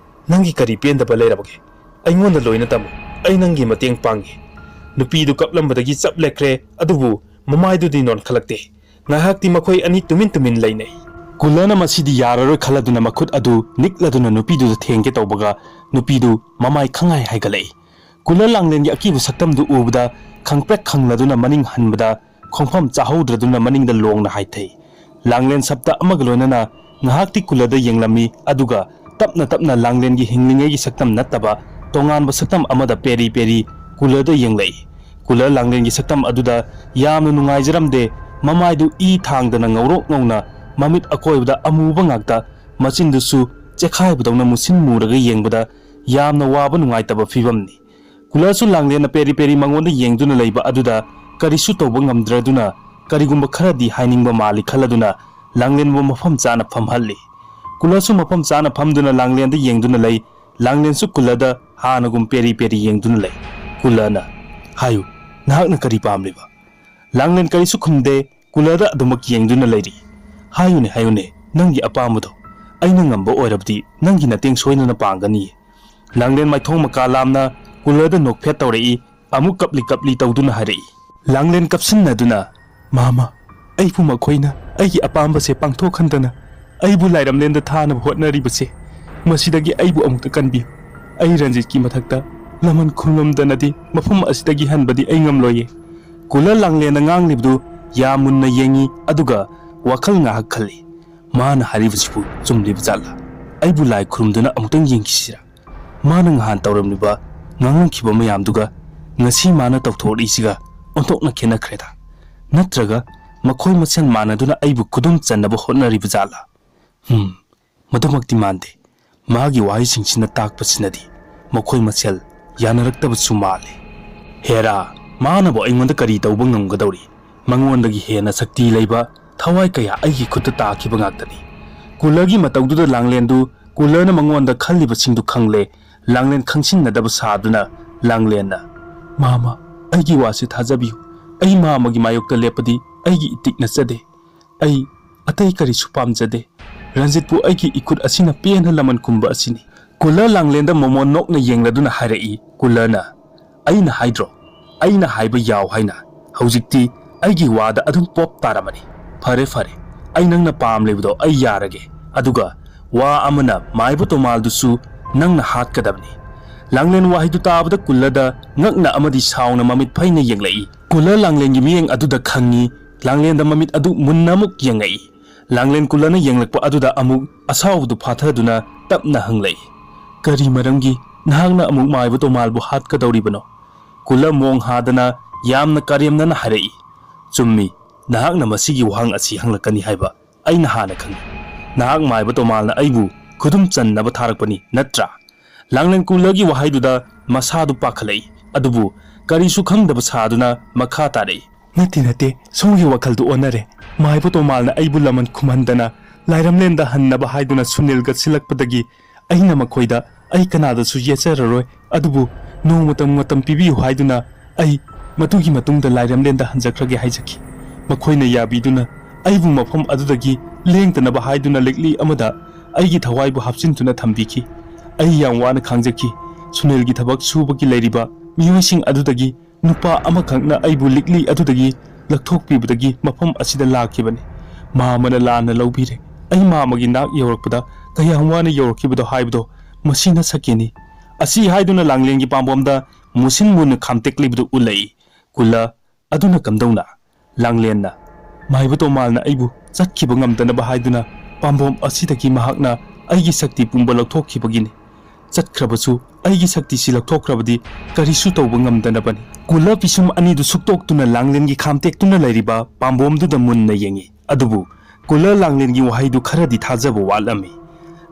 ꯅꯪꯒꯤ ꯀꯔꯤ ꯄꯦꯟꯗꯕ ꯂꯩꯔꯕꯒꯦ? ꯑꯩꯉꯣꯟꯗ ꯂꯣꯏꯅ ꯇꯝꯃꯨ꯫ ꯑꯩ ꯅꯪꯒꯤ ꯃꯇꯦꯡ ꯄꯥꯡꯒꯦ꯫" ꯅꯨꯄꯤꯗꯨ ꯀꯞꯂꯝꯕꯗꯒꯤ ꯆꯞ ꯂꯦꯞꯈ꯭ꯔꯦ, ꯑꯗꯨꯕꯨ ꯃꯃꯥꯏꯗꯨꯗꯤ ꯅꯣꯟꯈꯠꯂꯛꯇꯦ꯫ ꯉꯥꯏꯍꯥꯛꯇꯤ ꯃꯈꯣꯏ ꯑꯅꯤ ꯇꯨꯃꯤꯟ ꯇꯨꯃꯤꯟ ꯂꯩꯅꯩ꯫ ꯀꯨꯂꯔꯅ ꯃꯁꯤꯗꯤ ꯌꯥꯔꯔꯣꯏ ꯈꯜꯂꯗꯨꯅ ꯃꯈꯨꯠ ꯑꯗꯨ ꯅꯤꯛꯂꯗꯨꯅ ꯅꯨꯄꯤꯗꯨꯗ ꯊꯦꯡꯒꯦ ꯇꯧꯕꯒ ꯅꯨꯄꯤꯗꯨ ꯃꯃꯥꯏ ꯈꯪꯍꯥꯏ ꯍꯥꯏꯒꯠꯂꯛꯏ꯫ ꯀꯨꯂꯔ ꯂꯥꯡꯂꯦꯟꯒꯤ ꯑꯀꯤꯕ ꯁꯛꯇꯝꯗꯨ ꯎꯕꯗ ꯈꯪꯄ꯭ꯔꯦꯛ ꯈꯪꯂꯗꯨꯅ ꯃꯅꯤꯡ ꯍꯟꯕꯗ ꯈꯣꯡꯐꯝ ꯆꯥꯍꯧꯗ꯭ꯔꯗꯨꯅ ꯃꯅꯤꯡꯗ ꯂꯣꯡꯅ ꯍꯥꯏꯊꯩ꯫ ꯂꯥꯡꯂꯦꯟ ꯁꯞꯇ ꯑꯃꯒ ꯂꯣꯏꯅꯅ ꯉꯥꯏꯍꯥꯛꯇꯤ ꯀꯨꯂꯔꯗ ꯌꯦꯡꯂꯝꯃꯤ, ꯑꯗꯨꯒ ꯇꯞꯅ ꯇꯞꯅ ꯂꯥꯡꯂꯦꯟꯒꯤ ꯍꯤꯡꯂꯤꯉꯩꯒꯤ ꯁꯛꯇꯝ ꯅꯠꯇꯕ ꯇꯣꯉꯥꯟꯕ ꯁꯛꯇꯝ ꯑꯃꯗ ꯄꯦꯔꯤ ꯄꯦꯔꯤ ꯀꯨꯂꯔꯗ ꯌꯦꯡꯂꯛꯏ꯫ ꯀꯨꯂꯔ ꯂꯥꯡꯂꯦꯟꯒꯤ ꯁꯛꯇꯝ ꯑꯗꯨꯗ ꯌꯥꯝꯅ ꯅꯨꯡꯉꯥꯏꯖꯔꯝꯗꯦ꯫ ꯃꯃꯥꯏꯗꯨ ꯏ ꯊꯥꯡꯗꯅ ꯉꯧꯔꯣꯛ ꯉꯧꯅ, ꯃꯃꯤꯠ ꯑꯀꯣꯏꯕꯗ ꯑꯃꯨꯕ ꯉꯥꯛꯇ, ꯃꯆꯤꯟꯗꯨꯁꯨ ꯆꯦꯈꯥꯏꯕꯗꯧꯅ ꯃꯨꯁꯤꯟ ꯃꯨꯔꯒ ꯌꯦꯡꯕꯗ ꯌꯥꯝꯅ ꯋꯥꯕ ꯅꯨꯡꯉꯥꯏꯇꯕ ꯐꯤꯕꯝꯅꯤ꯫ ꯀꯨꯂꯔꯁꯨ ꯂꯥꯡꯂꯦꯟꯅ ꯄꯦꯔꯤ ꯄꯦꯔꯤ ꯃꯉꯣꯟꯗ ꯌꯦꯡꯗꯨꯅ ꯂꯩꯕ ꯑꯗꯨꯗ ꯀꯔꯤꯁꯨ ꯇꯧꯕ ꯉꯝꯗ꯭ꯔꯗꯨꯅ ꯀꯔꯤꯒꯨꯝꯕ ꯈꯔꯗꯤ ꯍꯥꯏꯅꯤꯡꯕ ꯃꯥꯜꯂꯤ ꯈꯜꯂꯗꯨꯅ ꯂꯥꯡꯂꯦꯟꯕꯨ ꯃꯐꯝ ꯆꯥꯅ ꯐꯝꯍꯜꯂꯤ꯫ ꯀꯨꯂꯔꯁꯨ ꯃꯐꯝ ꯆꯥꯅ ꯐꯝꯗꯨꯅ ꯂꯥꯡꯂꯦꯟꯗ ꯌꯦꯡꯗꯨꯅ ꯂꯩ꯫ ꯂꯥꯡꯂꯦꯟꯁꯨ ꯀꯨꯂꯔꯗ ꯍꯥꯟꯅꯒꯨꯝ ꯄꯦꯔꯤ ꯄꯦꯔꯤ ꯌꯦꯡꯗꯨꯅ ꯂꯩ꯫ ꯀꯨꯂꯔꯅ, "ꯍꯥꯏꯌꯨ, ꯅꯍꯥꯛꯅ ꯀꯔꯤ ꯄꯥꯝꯂꯤꯕ?" ꯂꯥꯡꯂꯦꯟ ꯀꯔꯤꯁꯨ ꯈꯨꯝꯗꯦ, ꯀꯨꯂꯔꯗ ꯑꯗꯨꯃꯛ ꯌꯦꯡꯗꯨꯅ ꯂꯩꯔꯤ꯫ "ꯍꯥꯏꯌꯨꯅꯦ, ꯍꯥꯏꯌꯨꯅꯦ, ꯅꯪꯒꯤ ꯑꯄꯥꯝꯕꯗꯣ꯫ ꯑꯩꯅ ꯉꯝꯕ ꯑꯣꯏꯔꯕꯗꯤ ꯅꯪꯒꯤ ꯃꯇꯦꯡ ꯁꯣꯏꯗꯅ ꯄꯥꯡꯒꯅꯤꯌꯦ꯫" ꯂꯥꯡꯂꯦꯟ ꯃꯥꯏꯊꯣꯡ ꯃꯀꯥ ꯂꯥꯝꯅ ꯀꯨꯂꯔꯗ ꯅꯣꯛꯐꯦꯠ ꯇꯧꯔꯛꯏ, ꯑꯃꯨꯛ ꯀꯞꯂꯤ ꯀꯞꯂꯤ ꯇꯧꯗꯨꯅ ꯍꯥꯏꯔꯛꯏ꯫ ꯂꯥꯡꯂꯦꯟ ꯀꯞꯁꯤꯟꯅꯗꯨꯅ, "ꯃꯥꯃ, ꯑꯩꯕꯨ ꯃꯈꯣꯏꯅ ꯑꯩꯒꯤ ꯑꯄꯥꯝꯕꯁꯦ ꯄꯥꯡꯊꯣꯛꯍꯟꯗꯅ ꯑꯩꯕꯨ ꯂꯥꯏꯔꯝꯂꯦꯟꯗ ꯊꯥꯅꯕ ꯍꯣꯠꯅꯔꯤꯕꯁꯦ, ꯃꯁꯤꯗꯒꯤ ꯑꯩꯕꯨ ꯑꯃꯨꯛꯇ ꯀꯟꯕꯤꯌꯨ꯫ ꯑꯩ ꯔꯟꯖꯤꯠꯀꯤ ꯃꯊꯛꯇ ꯂꯃꯟ ꯈꯨꯝꯂꯝꯗꯅꯗꯤ ꯃꯐꯝ ꯑꯁꯤꯗꯒꯤ ꯍꯟꯕꯗꯤ ꯑꯩ ꯉꯝꯂꯣꯏꯌꯦ꯫" ꯀꯨꯂꯔ ꯂꯥꯡꯂꯦꯟꯅ ꯉꯥꯡꯂꯤꯕꯗꯨ ꯌꯥꯝ ꯃꯨꯟꯅ ꯌꯦꯡꯉꯤ, ꯑꯗꯨꯒ ꯋꯥꯈꯜ ꯉꯥꯏꯍꯥꯛ ꯈꯜꯂꯤ꯫ "ꯃꯥꯅ ꯍꯥꯏꯔꯤꯕꯁꯤꯕꯨ ꯆꯨꯝꯂꯤꯕ ꯖꯥꯠꯂꯥ? ꯑꯩꯕꯨ ꯂꯥꯏ ꯈꯨꯔꯨꯝꯗꯨꯅ ꯑꯃꯨꯛꯇꯪ ꯌꯦꯡꯈꯤꯁꯤꯔꯥ? ꯃꯥꯅ ꯉꯍꯥꯟ ꯇꯧꯔꯝꯂꯤꯕ, ꯉꯥꯡꯂꯝꯈꯤꯕ ꯃꯌꯥꯝꯗꯨꯒ ꯉꯁꯤ ꯃꯥꯅ ꯇꯧꯊꯣꯔꯛꯂꯤꯁꯤꯒ ꯑꯣꯟꯊꯣꯛꯅ ꯈꯦꯠꯅꯈ꯭ꯔꯦꯗ꯫ ꯅꯠꯇ꯭ꯔꯒ ꯃꯈꯣꯏ ꯃꯁꯦꯜ ꯃꯥꯟꯅꯗꯨꯅ ꯑꯩꯕꯨ ꯈꯨꯗꯨꯝ ꯆꯟꯅꯕ ꯍꯣꯠꯅꯔꯤꯕ ꯖꯥꯠꯂꯥ? ꯍꯨꯝ, ꯃꯗꯨꯃꯛꯇꯤ ꯃꯥꯟꯗꯦ꯫ ꯃꯥꯒꯤ ꯋꯥꯍꯩꯁꯤꯡꯁꯤꯅ ꯇꯥꯛꯄꯁꯤꯅꯗꯤ ꯃꯈꯣꯏ ꯃꯁꯦꯜ ꯌꯥꯅꯔꯛꯇꯕꯁꯨ ꯃꯥꯜꯂꯦ꯫ ꯍꯦꯔꯥ, ꯃꯥꯅꯕꯨ ꯑꯩꯉꯣꯟꯗ ꯀꯔꯤ ꯇꯧꯕ ꯉꯝꯒꯗꯧꯔꯤ? ꯃꯉꯣꯟꯗꯒꯤ ꯍꯦꯟꯅ ꯁꯛꯇꯤ ꯂꯩꯕ ꯊꯋꯥꯏ ꯀꯌꯥ ꯑꯩꯒꯤ ꯈꯨꯠꯇ ꯇꯥꯈꯤꯕ ꯉꯥꯛꯇꯅꯤ꯫" ꯀꯨꯂꯔꯒꯤ ꯃꯇꯧꯗꯨꯗ ꯂꯥꯡꯂꯦꯟꯗꯨ ꯀꯨꯂꯔꯅ ꯃꯉꯣꯟꯗ ꯈꯜꯂꯤꯕꯁꯤꯡꯗꯨ ꯈꯪꯂꯦ꯫ ꯂꯥꯡꯂꯦꯟ ꯈꯪꯁꯤꯟꯅꯗꯕ ꯁꯥꯗꯨꯅ ꯂꯥꯡꯂꯦꯟꯅ, "ꯃꯥꯃ, ꯑꯩꯒꯤ ꯋꯥꯁꯤ ꯊꯥꯖꯕꯤꯌꯨ꯫ ꯑꯩ ꯃꯥꯃꯒꯤ ꯃꯥꯌꯣꯛꯇ ꯂꯦꯞꯄꯗꯤ ꯑꯩꯒꯤ ꯏꯇꯤꯛ ꯅꯠꯆꯗꯦ꯫ ꯑꯩ ꯑꯇꯩ ꯀꯔꯤꯁꯨ ꯄꯥꯝꯖꯗꯦ꯫ ꯔꯟꯖꯤꯠꯄꯨ ꯑꯩꯒꯤ ꯏꯈꯨꯠ ꯑꯁꯤꯅ ꯄꯦꯟꯅ ꯂꯃꯟ ꯈꯨꯝꯕ ꯑꯁꯤꯅꯤ꯫" ꯀꯨꯂꯔ ꯂꯥꯡꯂꯦꯟꯗ ꯃꯣꯃꯣꯟ ꯅꯣꯛꯅ ꯌꯦꯡꯂꯗꯨꯅ ꯍꯥꯏꯔꯛꯏ꯫ ꯀꯨꯂꯔꯅ, "ꯑꯩꯅ ꯍꯥꯏꯗ꯭ꯔꯣ, ꯑꯩꯅ ꯍꯥꯏꯕ ꯌꯥꯎ ꯍꯥꯏꯅ? ꯍꯧꯖꯤꯛꯇꯤ ꯑꯩꯒꯤ ꯋꯥꯗ ꯑꯗꯨꯝ ꯄꯣꯞ ꯇꯥꯔꯝꯃꯅꯤ꯫ ꯐꯔꯦ, ꯐꯔꯦ, ꯑꯩ ꯅꯪꯅ ꯄꯥꯝꯂꯤꯕꯗꯣ ꯑꯩ ꯌꯥꯔꯒꯦ꯫ ꯑꯗꯨꯒ ꯋꯥ ꯑꯃꯅ ꯃꯥꯏꯕ ꯇꯣꯃꯥꯜꯗꯨꯁꯨ ꯅꯪꯅ ꯍꯥꯠꯀꯗꯕꯅꯤ꯫ ꯂꯥꯡꯂꯦꯟ ꯋꯥꯍꯩꯗꯨ ꯇꯥꯕꯗ ꯀꯨꯜꯂꯗ ꯉꯛꯅ ꯑꯃꯗꯤ ꯁꯥꯎꯅ ꯃꯃꯤꯠ ꯐꯩꯅ ꯌꯦꯡꯂꯛꯏ꯫ ꯀꯨꯜꯂ ꯂꯥꯡꯂꯦꯟꯒꯤ ꯃꯤꯠꯌꯦꯡ ꯑꯗꯨꯗ ꯈꯪꯉꯤ꯫ ꯂꯥꯡꯂꯦꯟꯗ ꯃꯃꯤꯠ ꯑꯗꯨ ꯃꯨꯟꯅ ꯑꯃꯨꯛ ꯌꯦꯡꯉꯛꯏ꯫ ꯂꯥꯡꯂꯦꯟ ꯀꯨꯜꯂꯅ ꯌꯦꯡꯂꯛꯄ ꯑꯗꯨꯗ ꯑꯃꯨꯛ ꯑꯁꯥꯎꯕꯗꯨ ꯐꯥꯊꯗꯨꯅ ꯇꯞꯅ ꯍꯪꯂꯛꯏ, "ꯀꯔꯤ ꯃꯔꯝꯒꯤ ꯅꯍꯥꯛꯅ ꯑꯃꯨꯛ ꯃꯥꯏꯕ ꯇꯣꯃꯥꯜꯕꯨ ꯍꯥꯠꯀꯗꯧꯔꯤꯕꯅꯣ?" ꯀꯨꯜꯂ ꯃꯣꯡ ꯍꯥꯗꯅ ꯌꯥꯝꯅ ꯀꯥꯔꯦꯝꯅꯅ ꯍꯥꯏꯔꯛꯏ, "ꯆꯨꯝꯃꯤ, ꯅꯍꯥꯛꯅ ꯃꯁꯤꯒꯤ ꯋꯥꯍꯪ ꯑꯁꯤ ꯍꯪꯂꯛꯀꯅꯤ ꯍꯥꯏꯕ ꯑꯩꯅ ꯍꯥꯟꯅ ꯈꯪꯏ꯫ ꯅꯍꯥꯛ ꯃꯥꯏꯕ ꯇꯣꯃꯥꯜꯅ ꯑꯩꯕꯨ ꯈꯨꯗꯨꯝ ꯆꯟꯅꯕ ꯊꯥꯔꯛꯄꯅꯤ, ꯅꯠꯇ꯭ꯔꯥ?" ꯂꯥꯡꯂꯦꯟ ꯀꯨꯜꯂꯒꯤ ꯋꯥꯍꯩꯗꯨꯗ ꯃꯁꯥꯗꯨ ꯄꯥꯈꯠꯂꯛꯏ, ꯑꯗꯨꯕꯨ ꯀꯔꯤꯁꯨ ꯈꯪꯗꯕ ꯁꯥꯗꯨꯅ ꯃꯈꯥ ꯇꯥꯔꯛꯏ, "ꯅꯠꯇꯦ, ꯅꯠꯇꯦ, ꯁꯣꯝꯒꯤ ꯋꯥꯈꯜꯗꯨ ꯑꯣꯟꯅꯔꯦ꯫ ꯃꯥꯏꯕ ꯇꯣꯃꯥꯜꯅ ꯑꯩꯕꯨ ꯂꯃꯟ ꯈꯨꯝꯍꯟꯗꯅ ꯂꯥꯏꯔꯝꯂꯦꯟꯗ ꯍꯟꯅꯕ ꯍꯥꯏꯗꯨꯅ ꯁꯨꯅꯤꯜꯒ ꯁꯤꯜꯂꯛꯄꯗꯒꯤ ꯑꯩꯅ ꯃꯈꯣꯏꯗ ꯑꯩ ꯀꯅꯥꯗꯁꯨ ꯌꯦꯠꯆꯔꯔꯣꯏ, ꯑꯗꯨꯕꯨ ꯅꯣꯡꯃꯇ ꯃꯇꯝ ꯄꯤꯕꯤꯌꯨ ꯍꯥꯏꯗꯨꯅ ꯑꯩ ꯃꯗꯨꯒꯤ ꯃꯇꯨꯡꯗ ꯂꯥꯏꯔꯝꯂꯦꯟꯗ ꯍꯟꯖꯈ꯭ꯔꯒꯦ ꯍꯥꯏꯖꯈꯤ꯫ ꯃꯈꯣꯏꯅ ꯌꯥꯕꯤꯗꯨꯅ ꯑꯩꯕꯨ ꯃꯐꯝ ꯑꯗꯨꯗꯒꯤ ꯂꯦꯡꯗꯅꯕ ꯍꯥꯏꯗꯨꯅ ꯂꯤꯛꯂꯤ ꯑꯃꯗ ꯑꯩꯒꯤ ꯊꯋꯥꯏꯕꯨ ꯍꯥꯞꯆꯤꯟꯗꯨꯅ ꯊꯝꯕꯤꯈꯤ꯫ ꯑꯩ ꯌꯥꯝ ꯋꯥꯅ ꯈꯥꯡꯖꯈꯤ꯫ ꯁꯨꯅꯤꯜꯒꯤ ꯊꯕꯛ ꯁꯨꯕꯒꯤ ꯂꯩꯔꯤꯕ ꯃꯤꯑꯣꯏꯁꯤꯡ ꯑꯗꯨꯗꯒꯤ ꯅꯨꯄꯥ ꯑꯃꯈꯛꯅ ꯑꯩꯕꯨ ꯂꯤꯛꯂꯤ ꯑꯗꯨꯗꯒꯤ ꯂꯧꯊꯣꯛꯄꯤꯕꯗꯒꯤ ꯃꯐꯝ ꯑꯁꯤꯗ ꯂꯥꯛꯈꯤꯕꯅꯤ꯫ ꯃꯥꯃꯅ ꯂꯥꯟꯅ ꯂꯧꯕꯤꯔꯦ꯫ ꯑꯩ ꯃꯥꯃꯒꯤ ꯅꯥꯛ ꯌꯧꯔꯛꯄꯗ ꯀꯌꯥꯝ ꯋꯥꯅ ꯌꯧꯔꯛꯈꯤꯕꯗꯣ ꯍꯥꯏꯕꯗꯣ ꯃꯁꯤꯅ ꯁꯛꯀꯤꯅꯤ꯫" ꯑꯁꯤ ꯍꯥꯏꯗꯨꯅ ꯂꯥꯡꯂꯦꯟꯒꯤ ꯄꯥꯝꯕꯣꯝꯗ ꯃꯨꯁꯤꯟ ꯃꯨꯅ ꯈꯥꯝꯇꯦꯛꯂꯤꯕꯗꯨ ꯎꯠꯂꯛꯏ꯫ ꯀꯨꯜꯂ, "ꯑꯗꯨꯅ ꯀꯝꯗꯧꯅ?" ꯂꯥꯡꯂꯦꯟꯅ, "ꯃꯥꯏꯕ ꯇꯣꯃꯥꯜꯅ ꯑꯩꯕꯨ ꯆꯠꯈꯤꯕ ꯉꯝꯗꯅꯕ ꯍꯥꯏꯗꯨꯅ ꯄꯥꯝꯕꯣꯝ ꯑꯁꯤꯗꯒꯤ ꯃꯍꯥꯛꯅ ꯑꯩꯒꯤ ꯁꯛꯇꯤ ꯄꯨꯝꯕ ꯂꯧꯊꯣꯛꯈꯤꯕꯒꯤꯅꯤ꯫ ꯆꯠꯈ꯭ꯔꯕꯁꯨ ꯑꯩꯒꯤ ꯁꯛꯇꯤꯁꯤ ꯂꯧꯊꯣꯛꯈ꯭ꯔꯕꯗꯤ ꯀꯔꯤꯁꯨ ꯇꯧꯕ ꯉꯝꯗꯅꯕꯅꯤ꯫" ꯀꯨꯜꯂ ꯄꯤꯁꯨꯝ ꯑꯅꯤꯗꯨ ꯁꯨꯛꯇꯣꯛꯇꯨꯅ ꯂꯥꯡꯂꯦꯟꯒꯤ ꯈꯥꯝꯇꯦꯛꯇꯨꯅ ꯂꯩꯔꯤꯕ ꯄꯥꯝꯕꯣꯝꯗꯨꯗ ꯃꯨꯟꯅ ꯌꯦꯡꯏ꯫ ꯑꯗꯨꯕꯨ ꯀꯨꯜꯂ ꯂꯥꯡꯂꯦꯟꯒꯤ ꯋꯥꯍꯩꯗꯨ ꯈꯔꯗꯤ ꯊꯥꯖꯕ ꯋꯥꯠꯂꯝꯃꯤ꯫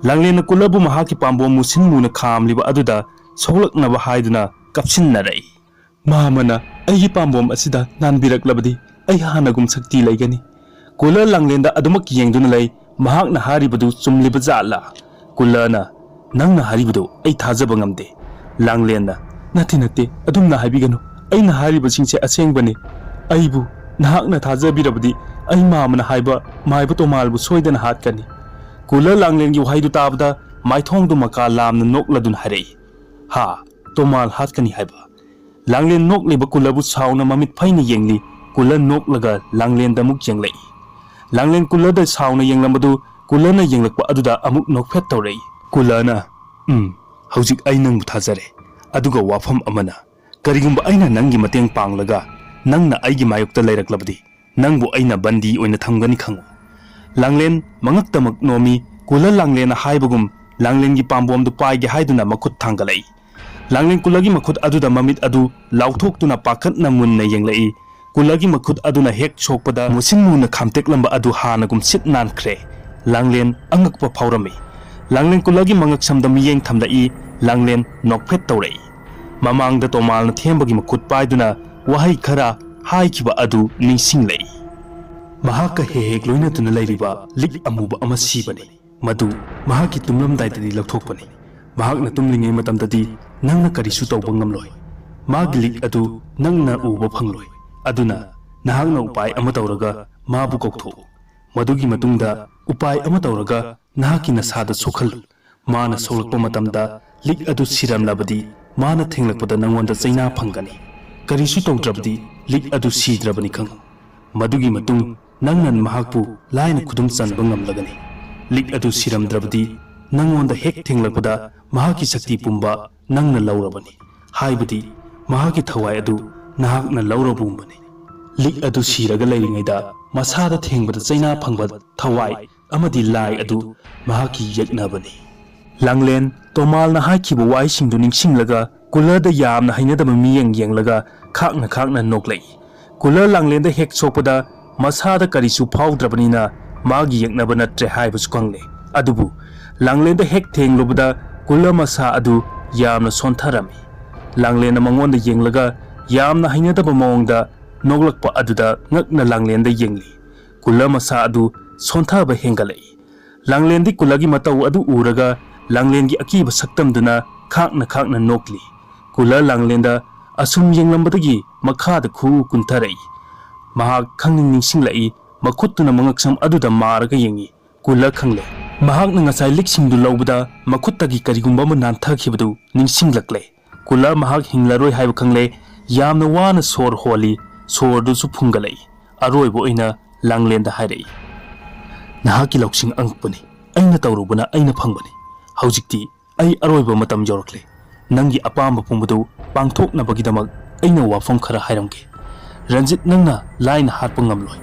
ꯂꯥꯡꯂꯦꯟꯅ ꯀꯨꯜꯂꯕꯨ ꯃꯍꯥꯛꯀꯤ ꯄꯥꯝꯕꯣꯝ ꯃꯨꯁꯤꯟ ꯃꯨꯅ ꯈꯥꯝꯂꯤꯕ ꯑꯗꯨꯗ ꯁꯣꯛꯂꯛꯅꯕ ꯍꯥꯏꯗꯨꯅ ꯀꯞꯁꯤꯟꯅꯔꯛꯏ꯫ "ꯃꯥꯃꯅ ꯑꯩꯒꯤ ꯄꯥꯝꯕꯣꯝ ꯑꯁꯤꯗ ꯅꯥꯟꯕꯤꯔꯛꯂꯕꯗꯤ ꯑꯩ ꯍꯥꯟꯅꯒꯨꯝ ꯁꯛꯇꯤ ꯂꯩꯒꯅꯤ꯫" ꯀꯨꯜꯂ ꯂꯥꯡꯂꯦꯟꯗ ꯑꯗꯨꯃꯛ ꯌꯦꯡꯗꯨꯅ ꯂꯩ꯫ ꯃꯍꯥꯛꯅ ꯍꯥꯏꯔꯤꯕꯗꯨ ꯆꯨꯝꯂꯤꯕ ꯖꯥꯠꯂꯥ? ꯀꯨꯜꯂꯅ, "ꯅꯪꯅ ꯍꯥꯏꯔꯤꯕꯗꯨ ꯑꯩ ꯊꯥꯖꯕ ꯉꯝꯗꯦ꯫" ꯂꯥꯡꯂꯦꯟꯅ, "ꯅꯠꯇꯦ, ꯅꯠꯇꯦ, ꯑꯗꯨꯝꯅ ꯍꯥꯏꯕꯤꯒꯅꯨ꯫ ꯑꯩꯅ ꯍꯥꯏꯔꯤꯕꯁꯤꯡꯁꯦ ꯑꯁꯦꯡꯕꯅꯤ꯫ ꯑꯩꯕꯨ ꯅꯍꯥꯛꯅ ꯊꯥꯖꯕꯤꯔꯕꯗꯤ ꯑꯩ ꯃꯥꯃꯅ ꯍꯥꯏꯕ ꯃꯥꯏꯕ ꯇꯣꯃꯥꯜꯕꯨ ꯁꯣꯏꯗꯅ ꯍꯥꯠꯀꯅꯤ꯫" ꯀꯨꯜꯂ ꯂꯥꯡꯂꯦꯟꯒꯤ ꯋꯥꯍꯩꯗꯨ ꯇꯥꯕꯗ ꯃꯥꯏꯊꯣꯡꯗꯨ ꯃꯀꯥ ꯂꯥꯝꯅ ꯅꯣꯛꯂꯗꯨꯅ ꯍꯥꯏꯔꯛꯏ, "ꯍꯥ? ꯇꯣꯃꯥꯜ ꯍꯥꯠꯀꯅꯤ ꯍꯥꯏꯕ?" ꯂꯥꯡꯂꯦꯟ ꯅꯣꯛꯂꯤꯕ ꯀꯨꯜꯂꯕꯨ ꯁꯥꯎꯅ ꯃꯃꯤꯠ ꯐꯩꯅ ꯌꯦꯡꯂꯤ꯫ ꯀꯨꯜꯂ ꯅꯣꯛꯂꯒ ꯂꯥꯡꯂꯦꯟꯗ ꯑꯃꯨꯛ ꯌꯦꯡꯂꯛꯏ꯫ ꯂꯥꯡꯂꯦꯟ ꯀꯨꯂꯗ ꯁꯥꯎꯅ ꯌꯦꯡꯂꯝꯕꯗꯨ ꯀꯨꯂꯅ ꯌꯦꯡꯂꯛꯄ ꯑꯗꯨꯗ ꯑꯃꯨꯛ ꯅꯣꯛꯐꯦꯠ ꯇꯧꯔꯛꯏ꯫ ꯀꯨꯂꯅ, "ꯎꯝ, ꯍꯧꯖꯤꯛ ꯑꯩ ꯅꯪꯕꯨ ꯊꯥꯖꯔꯦ꯫ ꯑꯗꯨꯒ ꯋꯥꯐꯝ ꯑꯃꯅ, ꯀꯔꯤꯒꯨꯝꯕ ꯑꯩꯅ ꯅꯪꯒꯤ ꯃꯇꯦꯡ ꯄꯥꯡꯂꯒ ꯅꯪꯅ ꯑꯩꯒꯤ ꯃꯥꯌꯣꯛꯇ ꯂꯩꯔꯛꯂꯕꯗꯤ, ꯅꯪꯕꯨ ꯑꯩꯅ ꯕꯟꯗꯤ ꯑꯣꯏꯅ ꯊꯝꯒꯅꯤ ꯈꯪꯉꯨ꯫" ꯂꯥꯡꯂꯦꯟ ꯃꯉꯛꯇꯃꯛ ꯅꯣꯝꯃꯤ꯫ ꯀꯨꯂ ꯂꯥꯡꯂꯦꯟꯅ ꯍꯥꯏꯕꯒꯨꯝ ꯂꯥꯡꯂꯦꯟꯒꯤ ꯄꯥꯝꯕꯣꯝꯗꯨ ꯄꯥꯏꯒꯦ ꯍꯥꯏꯗꯨꯅ ꯃꯈꯨꯠ ꯊꯥꯡꯒꯠꯂꯛꯏ꯫ ꯂꯥꯡꯂꯦꯟ ꯀꯨꯂꯒꯤ ꯃꯈꯨꯠ ꯑꯗꯨꯗ ꯃꯃꯤꯠ ꯑꯗꯨ ꯂꯥꯎꯊꯣꯛꯇꯨꯅ ꯄꯥꯈꯠꯅ ꯃꯨꯟꯅ ꯌꯦꯡꯂꯛꯏ꯫ ꯀꯨꯂꯒꯤ ꯃꯈꯨꯠ ꯑꯗꯨꯅ ꯍꯦꯛ ꯁꯣꯛꯄꯗ ꯃꯨꯁꯤꯟ ꯃꯨꯅ ꯈꯥꯝꯇꯦꯛꯂꯝꯕ ꯑꯗꯨ ꯍꯥꯟꯅꯒꯨꯝ ꯁꯤꯠ ꯅꯥꯟꯈ꯭ꯔꯦ꯫ ꯂꯥꯡꯂꯦꯟ ꯑꯉꯛꯄ ꯐꯥꯎꯔꯝꯃꯤ꯫ ꯂꯥꯡꯂꯦꯟ ꯀꯨꯂꯒꯤ ꯃꯉꯛꯁꯝꯗ ꯃꯤꯠꯌꯦꯡ ꯊꯝꯂꯛꯏ꯫ ꯂꯥꯡꯂꯦꯟ ꯅꯣꯛꯐꯦꯠ ꯇꯧꯔꯛꯏ꯫ ꯃꯃꯥꯡꯗ ꯇꯣꯃꯥꯜꯅ ꯊꯦꯝꯕꯒꯤ ꯃꯈꯨꯠ ꯄꯥꯏꯗꯨꯅ ꯋꯥꯍꯩ ꯈꯔ ꯍꯥꯏꯈꯤꯕ ꯑꯗꯨ ꯅꯤꯡꯁꯤꯡꯂꯛꯏ꯫ ꯃꯍꯥꯛꯀ ꯍꯦꯛ ꯍꯦꯛ ꯂꯣꯏꯅꯗꯨꯅ ꯂꯩꯔꯤꯕ ꯂꯤꯛ ꯑꯃꯨꯕ ꯑꯃ ꯁꯤꯕꯅꯤ꯫ ꯃꯗꯨ ꯃꯍꯥꯛꯀꯤ ꯇꯨꯝꯂꯝꯗꯥꯏꯗꯗꯤ ꯂꯧꯊꯣꯛꯄꯅꯤ꯫ ꯃꯍꯥꯛꯅ ꯇꯨꯝꯂꯤꯉꯩ ꯃꯇꯝꯗꯗꯤ ꯅꯪꯅ ꯀꯔꯤꯁꯨ ꯇꯧꯕ ꯉꯝꯂꯣꯏ꯫ ꯃꯥꯒꯤ ꯂꯤꯛ ꯑꯗꯨ ꯅꯪꯅ ꯎꯕ ꯐꯪꯂꯣꯏ꯫ ꯑꯗꯨꯅ ꯅꯍꯥꯛꯅ ꯎꯄꯥꯏ ꯑꯃ ꯇꯧꯔꯒ ꯃꯥꯕꯨ ꯀꯧꯊꯣꯛꯎ꯫ ꯃꯗꯨꯒꯤ ꯃꯇꯨꯡꯗ ꯎꯄꯥꯏ ꯑꯃ ꯇꯧꯔꯒ ꯅꯍꯥꯛꯀꯤ ꯅꯁꯥꯗ ꯁꯣꯛꯍꯜꯂꯨ꯫ ꯃꯥꯅ ꯁꯣꯛꯂꯛꯄ ꯃꯇꯝꯗ ꯂꯤꯛ ꯑꯗꯨ ꯁꯤꯔꯝꯂꯕꯗꯤ ꯃꯥꯅ ꯊꯦꯡꯂꯛꯄꯗ ꯅꯪꯉꯣꯟꯗ ꯆꯩꯅꯥ ꯐꯪꯒꯅꯤ꯫ ꯀꯔꯤꯁꯨ ꯇꯧꯗ꯭ꯔꯕꯗꯤ ꯂꯤꯛ ꯑꯗꯨ ꯁꯤꯗ꯭ꯔꯕꯅꯤ ꯈꯪꯉꯨ꯫ ꯃꯗꯨꯒꯤ ꯃꯇꯨꯡ ꯅꯪꯅ ꯃꯍꯥꯛꯄꯨ ꯂꯥꯏꯅ ꯈꯨꯗꯨꯝ ꯆꯟꯕ ꯉꯝꯂꯒꯅꯤ꯫ ꯂꯤꯛ ꯑꯗꯨ ꯁꯤꯔꯝꯗ꯭ꯔꯕꯗꯤ ꯅꯪꯉꯣꯟꯗ ꯍꯦꯛ ꯊꯦꯡꯂꯛꯄꯗ ꯃꯍꯥꯛꯀꯤ ꯁꯛꯇꯤ ꯄꯨꯝꯕ ꯅꯪꯅ ꯂꯧꯔꯕꯅꯤ꯫ ꯍꯥꯏꯕꯗꯤ ꯃꯍꯥꯛꯀꯤ ꯊꯋꯥꯏ ꯑꯗꯨ ꯅꯍꯥꯛꯅ ꯂꯧꯔꯕꯒꯨꯝꯕꯅꯤ꯫ ꯂꯤꯛ ꯑꯗꯨ ꯁꯤꯔꯒ ꯂꯩꯔꯤꯉꯩꯗ ꯃꯁꯥꯗ ꯊꯦꯡꯕꯗ ꯆꯩꯅꯥ ꯐꯪꯕ ꯊꯋꯥꯏ ꯑꯃꯗꯤ ꯂꯥꯏ ꯑꯗꯨ ꯃꯍꯥꯛꯀꯤ ꯌꯦꯛꯅꯕꯅꯤ꯫ ꯂꯥꯡꯂꯦꯟ ꯇꯣꯃꯥꯜꯅ ꯍꯥꯏꯈꯤꯕ ꯋꯥꯍꯩꯁꯤꯡꯗꯨ ꯅꯤꯡꯁꯤꯡꯂꯒ ꯀꯨꯂꯗ ꯌꯥꯝꯅ ꯍꯩꯅꯗꯕ ꯃꯤꯠꯌꯦꯡ ꯌꯦꯡꯂꯒ ꯈꯥꯛꯅ ꯈꯥꯛꯅ ꯅꯣꯛꯂꯛꯏ꯫ ꯀꯨꯂ ꯂꯥꯡꯂꯦꯟꯗ ꯍꯦꯛ ꯁꯣꯛꯄꯗ ꯃꯁꯥꯗ ꯀꯔꯤꯁꯨ ꯐꯥꯎꯗ꯭ꯔꯕꯅꯤꯅ ꯃꯥꯒꯤ ꯌꯦꯛꯅꯕ ꯅꯠꯇ꯭ꯔꯦ ꯍꯥꯏꯕꯁꯨ ꯈꯪꯂꯦ꯫ ꯑꯗꯨꯕꯨ ꯂꯥꯡꯂꯦꯟꯗ ꯍꯦꯛ ꯊꯦꯡꯂꯨꯕꯗ ꯀꯨꯂ ꯃꯁꯥ ꯑꯗꯨ ꯌꯥꯝꯅ ꯁꯣꯟꯊꯔꯝꯃꯤ꯫ ꯂꯥꯡꯂꯦꯟꯅ ꯃꯉꯣꯟꯗ ꯌꯦꯡꯂꯒ ꯌꯥꯝꯅ ꯍꯩꯅꯗꯕ ꯃꯑꯣꯡꯗ ꯅꯣꯛꯂꯛꯄ ꯑꯗꯨꯗ ꯉꯛꯅ ꯂꯥꯡꯂꯦꯟꯗ ꯌꯦꯡꯂꯤ꯫ ꯀꯨꯂ ꯃꯁꯥ ꯑꯗꯨ ꯁꯣꯟꯊꯕ ꯍꯦꯟꯒꯠꯂꯛꯏ꯫ ꯂꯥꯡꯂꯦꯟꯗꯤ ꯀꯨꯂꯒꯤ ꯃꯇꯧ ꯑꯗꯨ ꯎꯔꯒ ꯂꯥꯡꯂꯦꯟꯒꯤ ꯑꯀꯤꯕ ꯁꯛꯇꯝꯗꯨꯅ ꯈꯥꯛꯅ ꯈꯥꯛꯅ ꯅꯣꯛꯂꯤ꯫ ꯀꯨꯂ ꯂꯥꯡꯂꯦꯟꯗ ꯑꯁꯨꯝ ꯌꯦꯡꯂꯝꯕꯗꯒꯤ ꯃꯈꯥꯗ ꯈꯨꯎ ꯀꯨꯟꯊꯔꯛꯏ꯫ ꯃꯍꯥꯛ ꯈꯪꯅꯤꯡ ꯅꯤꯡꯁꯤꯡꯂꯛꯏ꯫ ꯃꯈꯨꯠꯇꯨꯅ ꯃꯉꯛꯁꯝ ꯑꯗꯨꯗ ꯃꯥꯔꯒ ꯌꯦꯡꯏ꯫ ꯀꯨꯂ ꯈꯪꯂꯦ꯫ ꯃꯍꯥꯛꯅ ꯉꯁꯥꯏ ꯂꯤꯛꯁꯤꯡꯗꯨ ꯂꯧꯕꯗ ꯃꯈꯨꯠꯇꯒꯤ ꯀꯔꯤꯒꯨꯝꯕ ꯑꯃ ꯅꯥꯟꯊꯈꯤꯕꯗꯨ ꯅꯤꯡꯁꯤꯡꯂꯛꯂꯦ꯫ ꯀꯨꯂ ꯃꯍꯥꯛ ꯍꯤꯡꯂꯔꯣꯏ ꯍꯥꯏꯕ ꯈꯪꯂꯦ꯫ ꯌꯥꯝꯅ ꯋꯥꯅ ꯁꯣꯔ ꯍꯣꯜꯂꯤ꯫ ꯁꯣꯔꯗꯨꯁꯨ ꯐꯨꯟꯒꯠꯂꯛꯏ꯫ ꯑꯔꯣꯏꯕ ꯑꯣꯏꯅ ꯂꯥꯡꯂꯦꯟꯗ ꯍꯥꯏꯔꯛꯏ, ꯅꯍꯥꯛꯀꯤ ꯂꯧꯁꯤꯡ ꯑꯉꯛꯄꯅꯤ꯫ ꯑꯩꯅ ꯇꯧꯔꯨꯕꯅ ꯑꯩꯅ ꯐꯪꯕꯅꯤ꯫ ꯍꯧꯖꯤꯛꯇꯤ ꯑꯩ ꯑꯔꯣꯏꯕ ꯃꯇꯝ ꯌꯧꯔꯛꯂꯦ꯫ ꯅꯪꯒꯤ ꯑꯄꯥꯝꯕ ꯄꯨꯝꯕꯗꯨ ꯄꯥꯡꯊꯣꯛꯅꯕꯒꯤꯗꯃꯛ ꯑꯩꯅ ꯋꯥꯐꯝ ꯈꯔ ꯍꯥꯏꯔꯝꯒꯦ꯫ ꯔꯟꯖꯤꯠ, ꯅꯪꯅ ꯂꯥꯏꯅ ꯍꯥꯠꯄ ꯉꯝꯂꯣꯏ꯫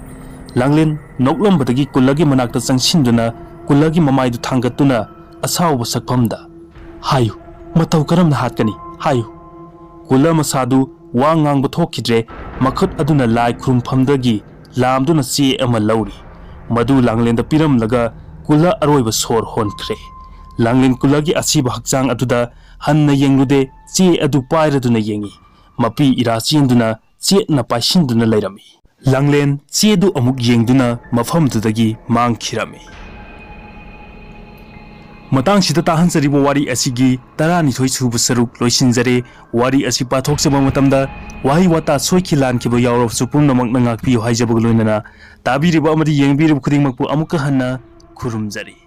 ꯂꯥꯡꯂꯦꯟ ꯅꯣꯛꯂꯝꯕꯗꯒꯤ ꯀꯨꯜꯂꯒꯤ ꯃꯅꯥꯛꯇ ꯆꯪꯁꯤꯟꯗꯨꯅ ꯀꯨꯜꯂꯒꯤ ꯃꯃꯥꯏꯗꯨ ꯊꯥꯡꯒꯠꯇꯨꯅ ꯑꯁꯥꯎꯕ ꯁꯛꯐꯝꯗ, "ꯍꯥꯏꯌꯨ, ꯃꯇꯧ ꯀꯔꯝꯅ ꯍꯥꯠꯀꯅꯤ? ꯍꯥꯏꯌꯨ!" ꯀꯨꯜꯂ ꯃꯁꯥꯗꯨ ꯋꯥ ꯉꯥꯡꯕ ꯊꯣꯛꯈꯤꯗ꯭ꯔꯦ꯫ ꯃꯈꯨꯠ ꯑꯗꯨꯅ ꯂꯥꯏ ꯈꯨꯔꯨꯝꯐꯝꯗꯒꯤ ꯂꯥꯝꯗꯨꯅ ꯆꯦ ꯑꯃ ꯂꯧꯔꯤ꯫ ꯃꯗꯨ ꯂꯥꯡꯂꯦꯟꯗ ꯄꯤꯔꯝꯂꯒ ꯀꯨꯜꯂ ꯑꯔꯣꯏꯕ ꯁꯣꯔ ꯍꯣꯟꯈ꯭ꯔꯦ꯫ ꯂꯥꯡꯂꯦꯟ ꯀꯨꯜꯂꯒꯤ ꯑꯁꯤꯕ ꯍꯛꯆꯥꯡ ꯑꯗꯨꯗ ꯍꯟꯅ ꯌꯦꯡꯂꯨꯗꯦ, ꯆꯦ ꯑꯗꯨ ꯄꯥꯏꯔꯗꯨꯅ ꯌꯦꯡꯉꯤ꯫ ꯃꯄꯤ ꯏꯔꯥ ꯆꯦꯟꯗꯨꯅ ꯆꯦꯠꯅ ꯄꯥꯏꯁꯤꯟꯗꯨꯅ ꯂꯩꯔꯝꯃꯤ꯫ ꯂꯥꯡꯂꯦꯟ ꯆꯦꯗꯨ ꯑꯃꯨꯛ ꯌꯦꯡꯗꯨꯅ ꯃꯐꯝꯗꯨꯗꯒꯤ ꯃꯥꯡꯈꯤꯔꯝꯃꯤ꯫ ꯃꯇꯥꯡꯁꯤꯗ ꯇꯥꯍꯟꯖꯔꯤꯕ ꯋꯥꯔꯤ ꯑꯁꯤꯒꯤ ꯇꯔꯥꯅꯤꯊꯣꯏ ꯁꯨꯕ ꯁꯔꯨꯛ ꯂꯣꯏꯁꯤꯟꯖꯔꯦ꯫ ꯋꯥꯔꯤ ꯑꯁꯤ ꯄꯥꯊꯣꯛꯆꯕ ꯃꯇꯝꯗ ꯋꯥꯍꯩ ꯋꯥꯇꯥ ꯁꯣꯏꯈꯤ ꯂꯥꯟꯈꯤꯕ ꯌꯥꯎꯔꯕꯁꯨ ꯄꯨꯝꯅꯃꯛꯅ ꯉꯥꯛꯄꯤꯌꯨ ꯍꯥꯏꯖꯕꯒ ꯂꯣꯏꯅꯅ ꯇꯥꯕꯤꯔꯤꯕ ꯑꯃꯗꯤ ꯌꯦꯡꯕꯤꯔꯤꯕ ꯈꯨꯗꯤꯡꯃꯛꯄꯨ ꯑꯃꯨꯛꯀ ꯍꯟꯅ ꯈꯨꯔꯨꯝꯖꯔꯤ꯫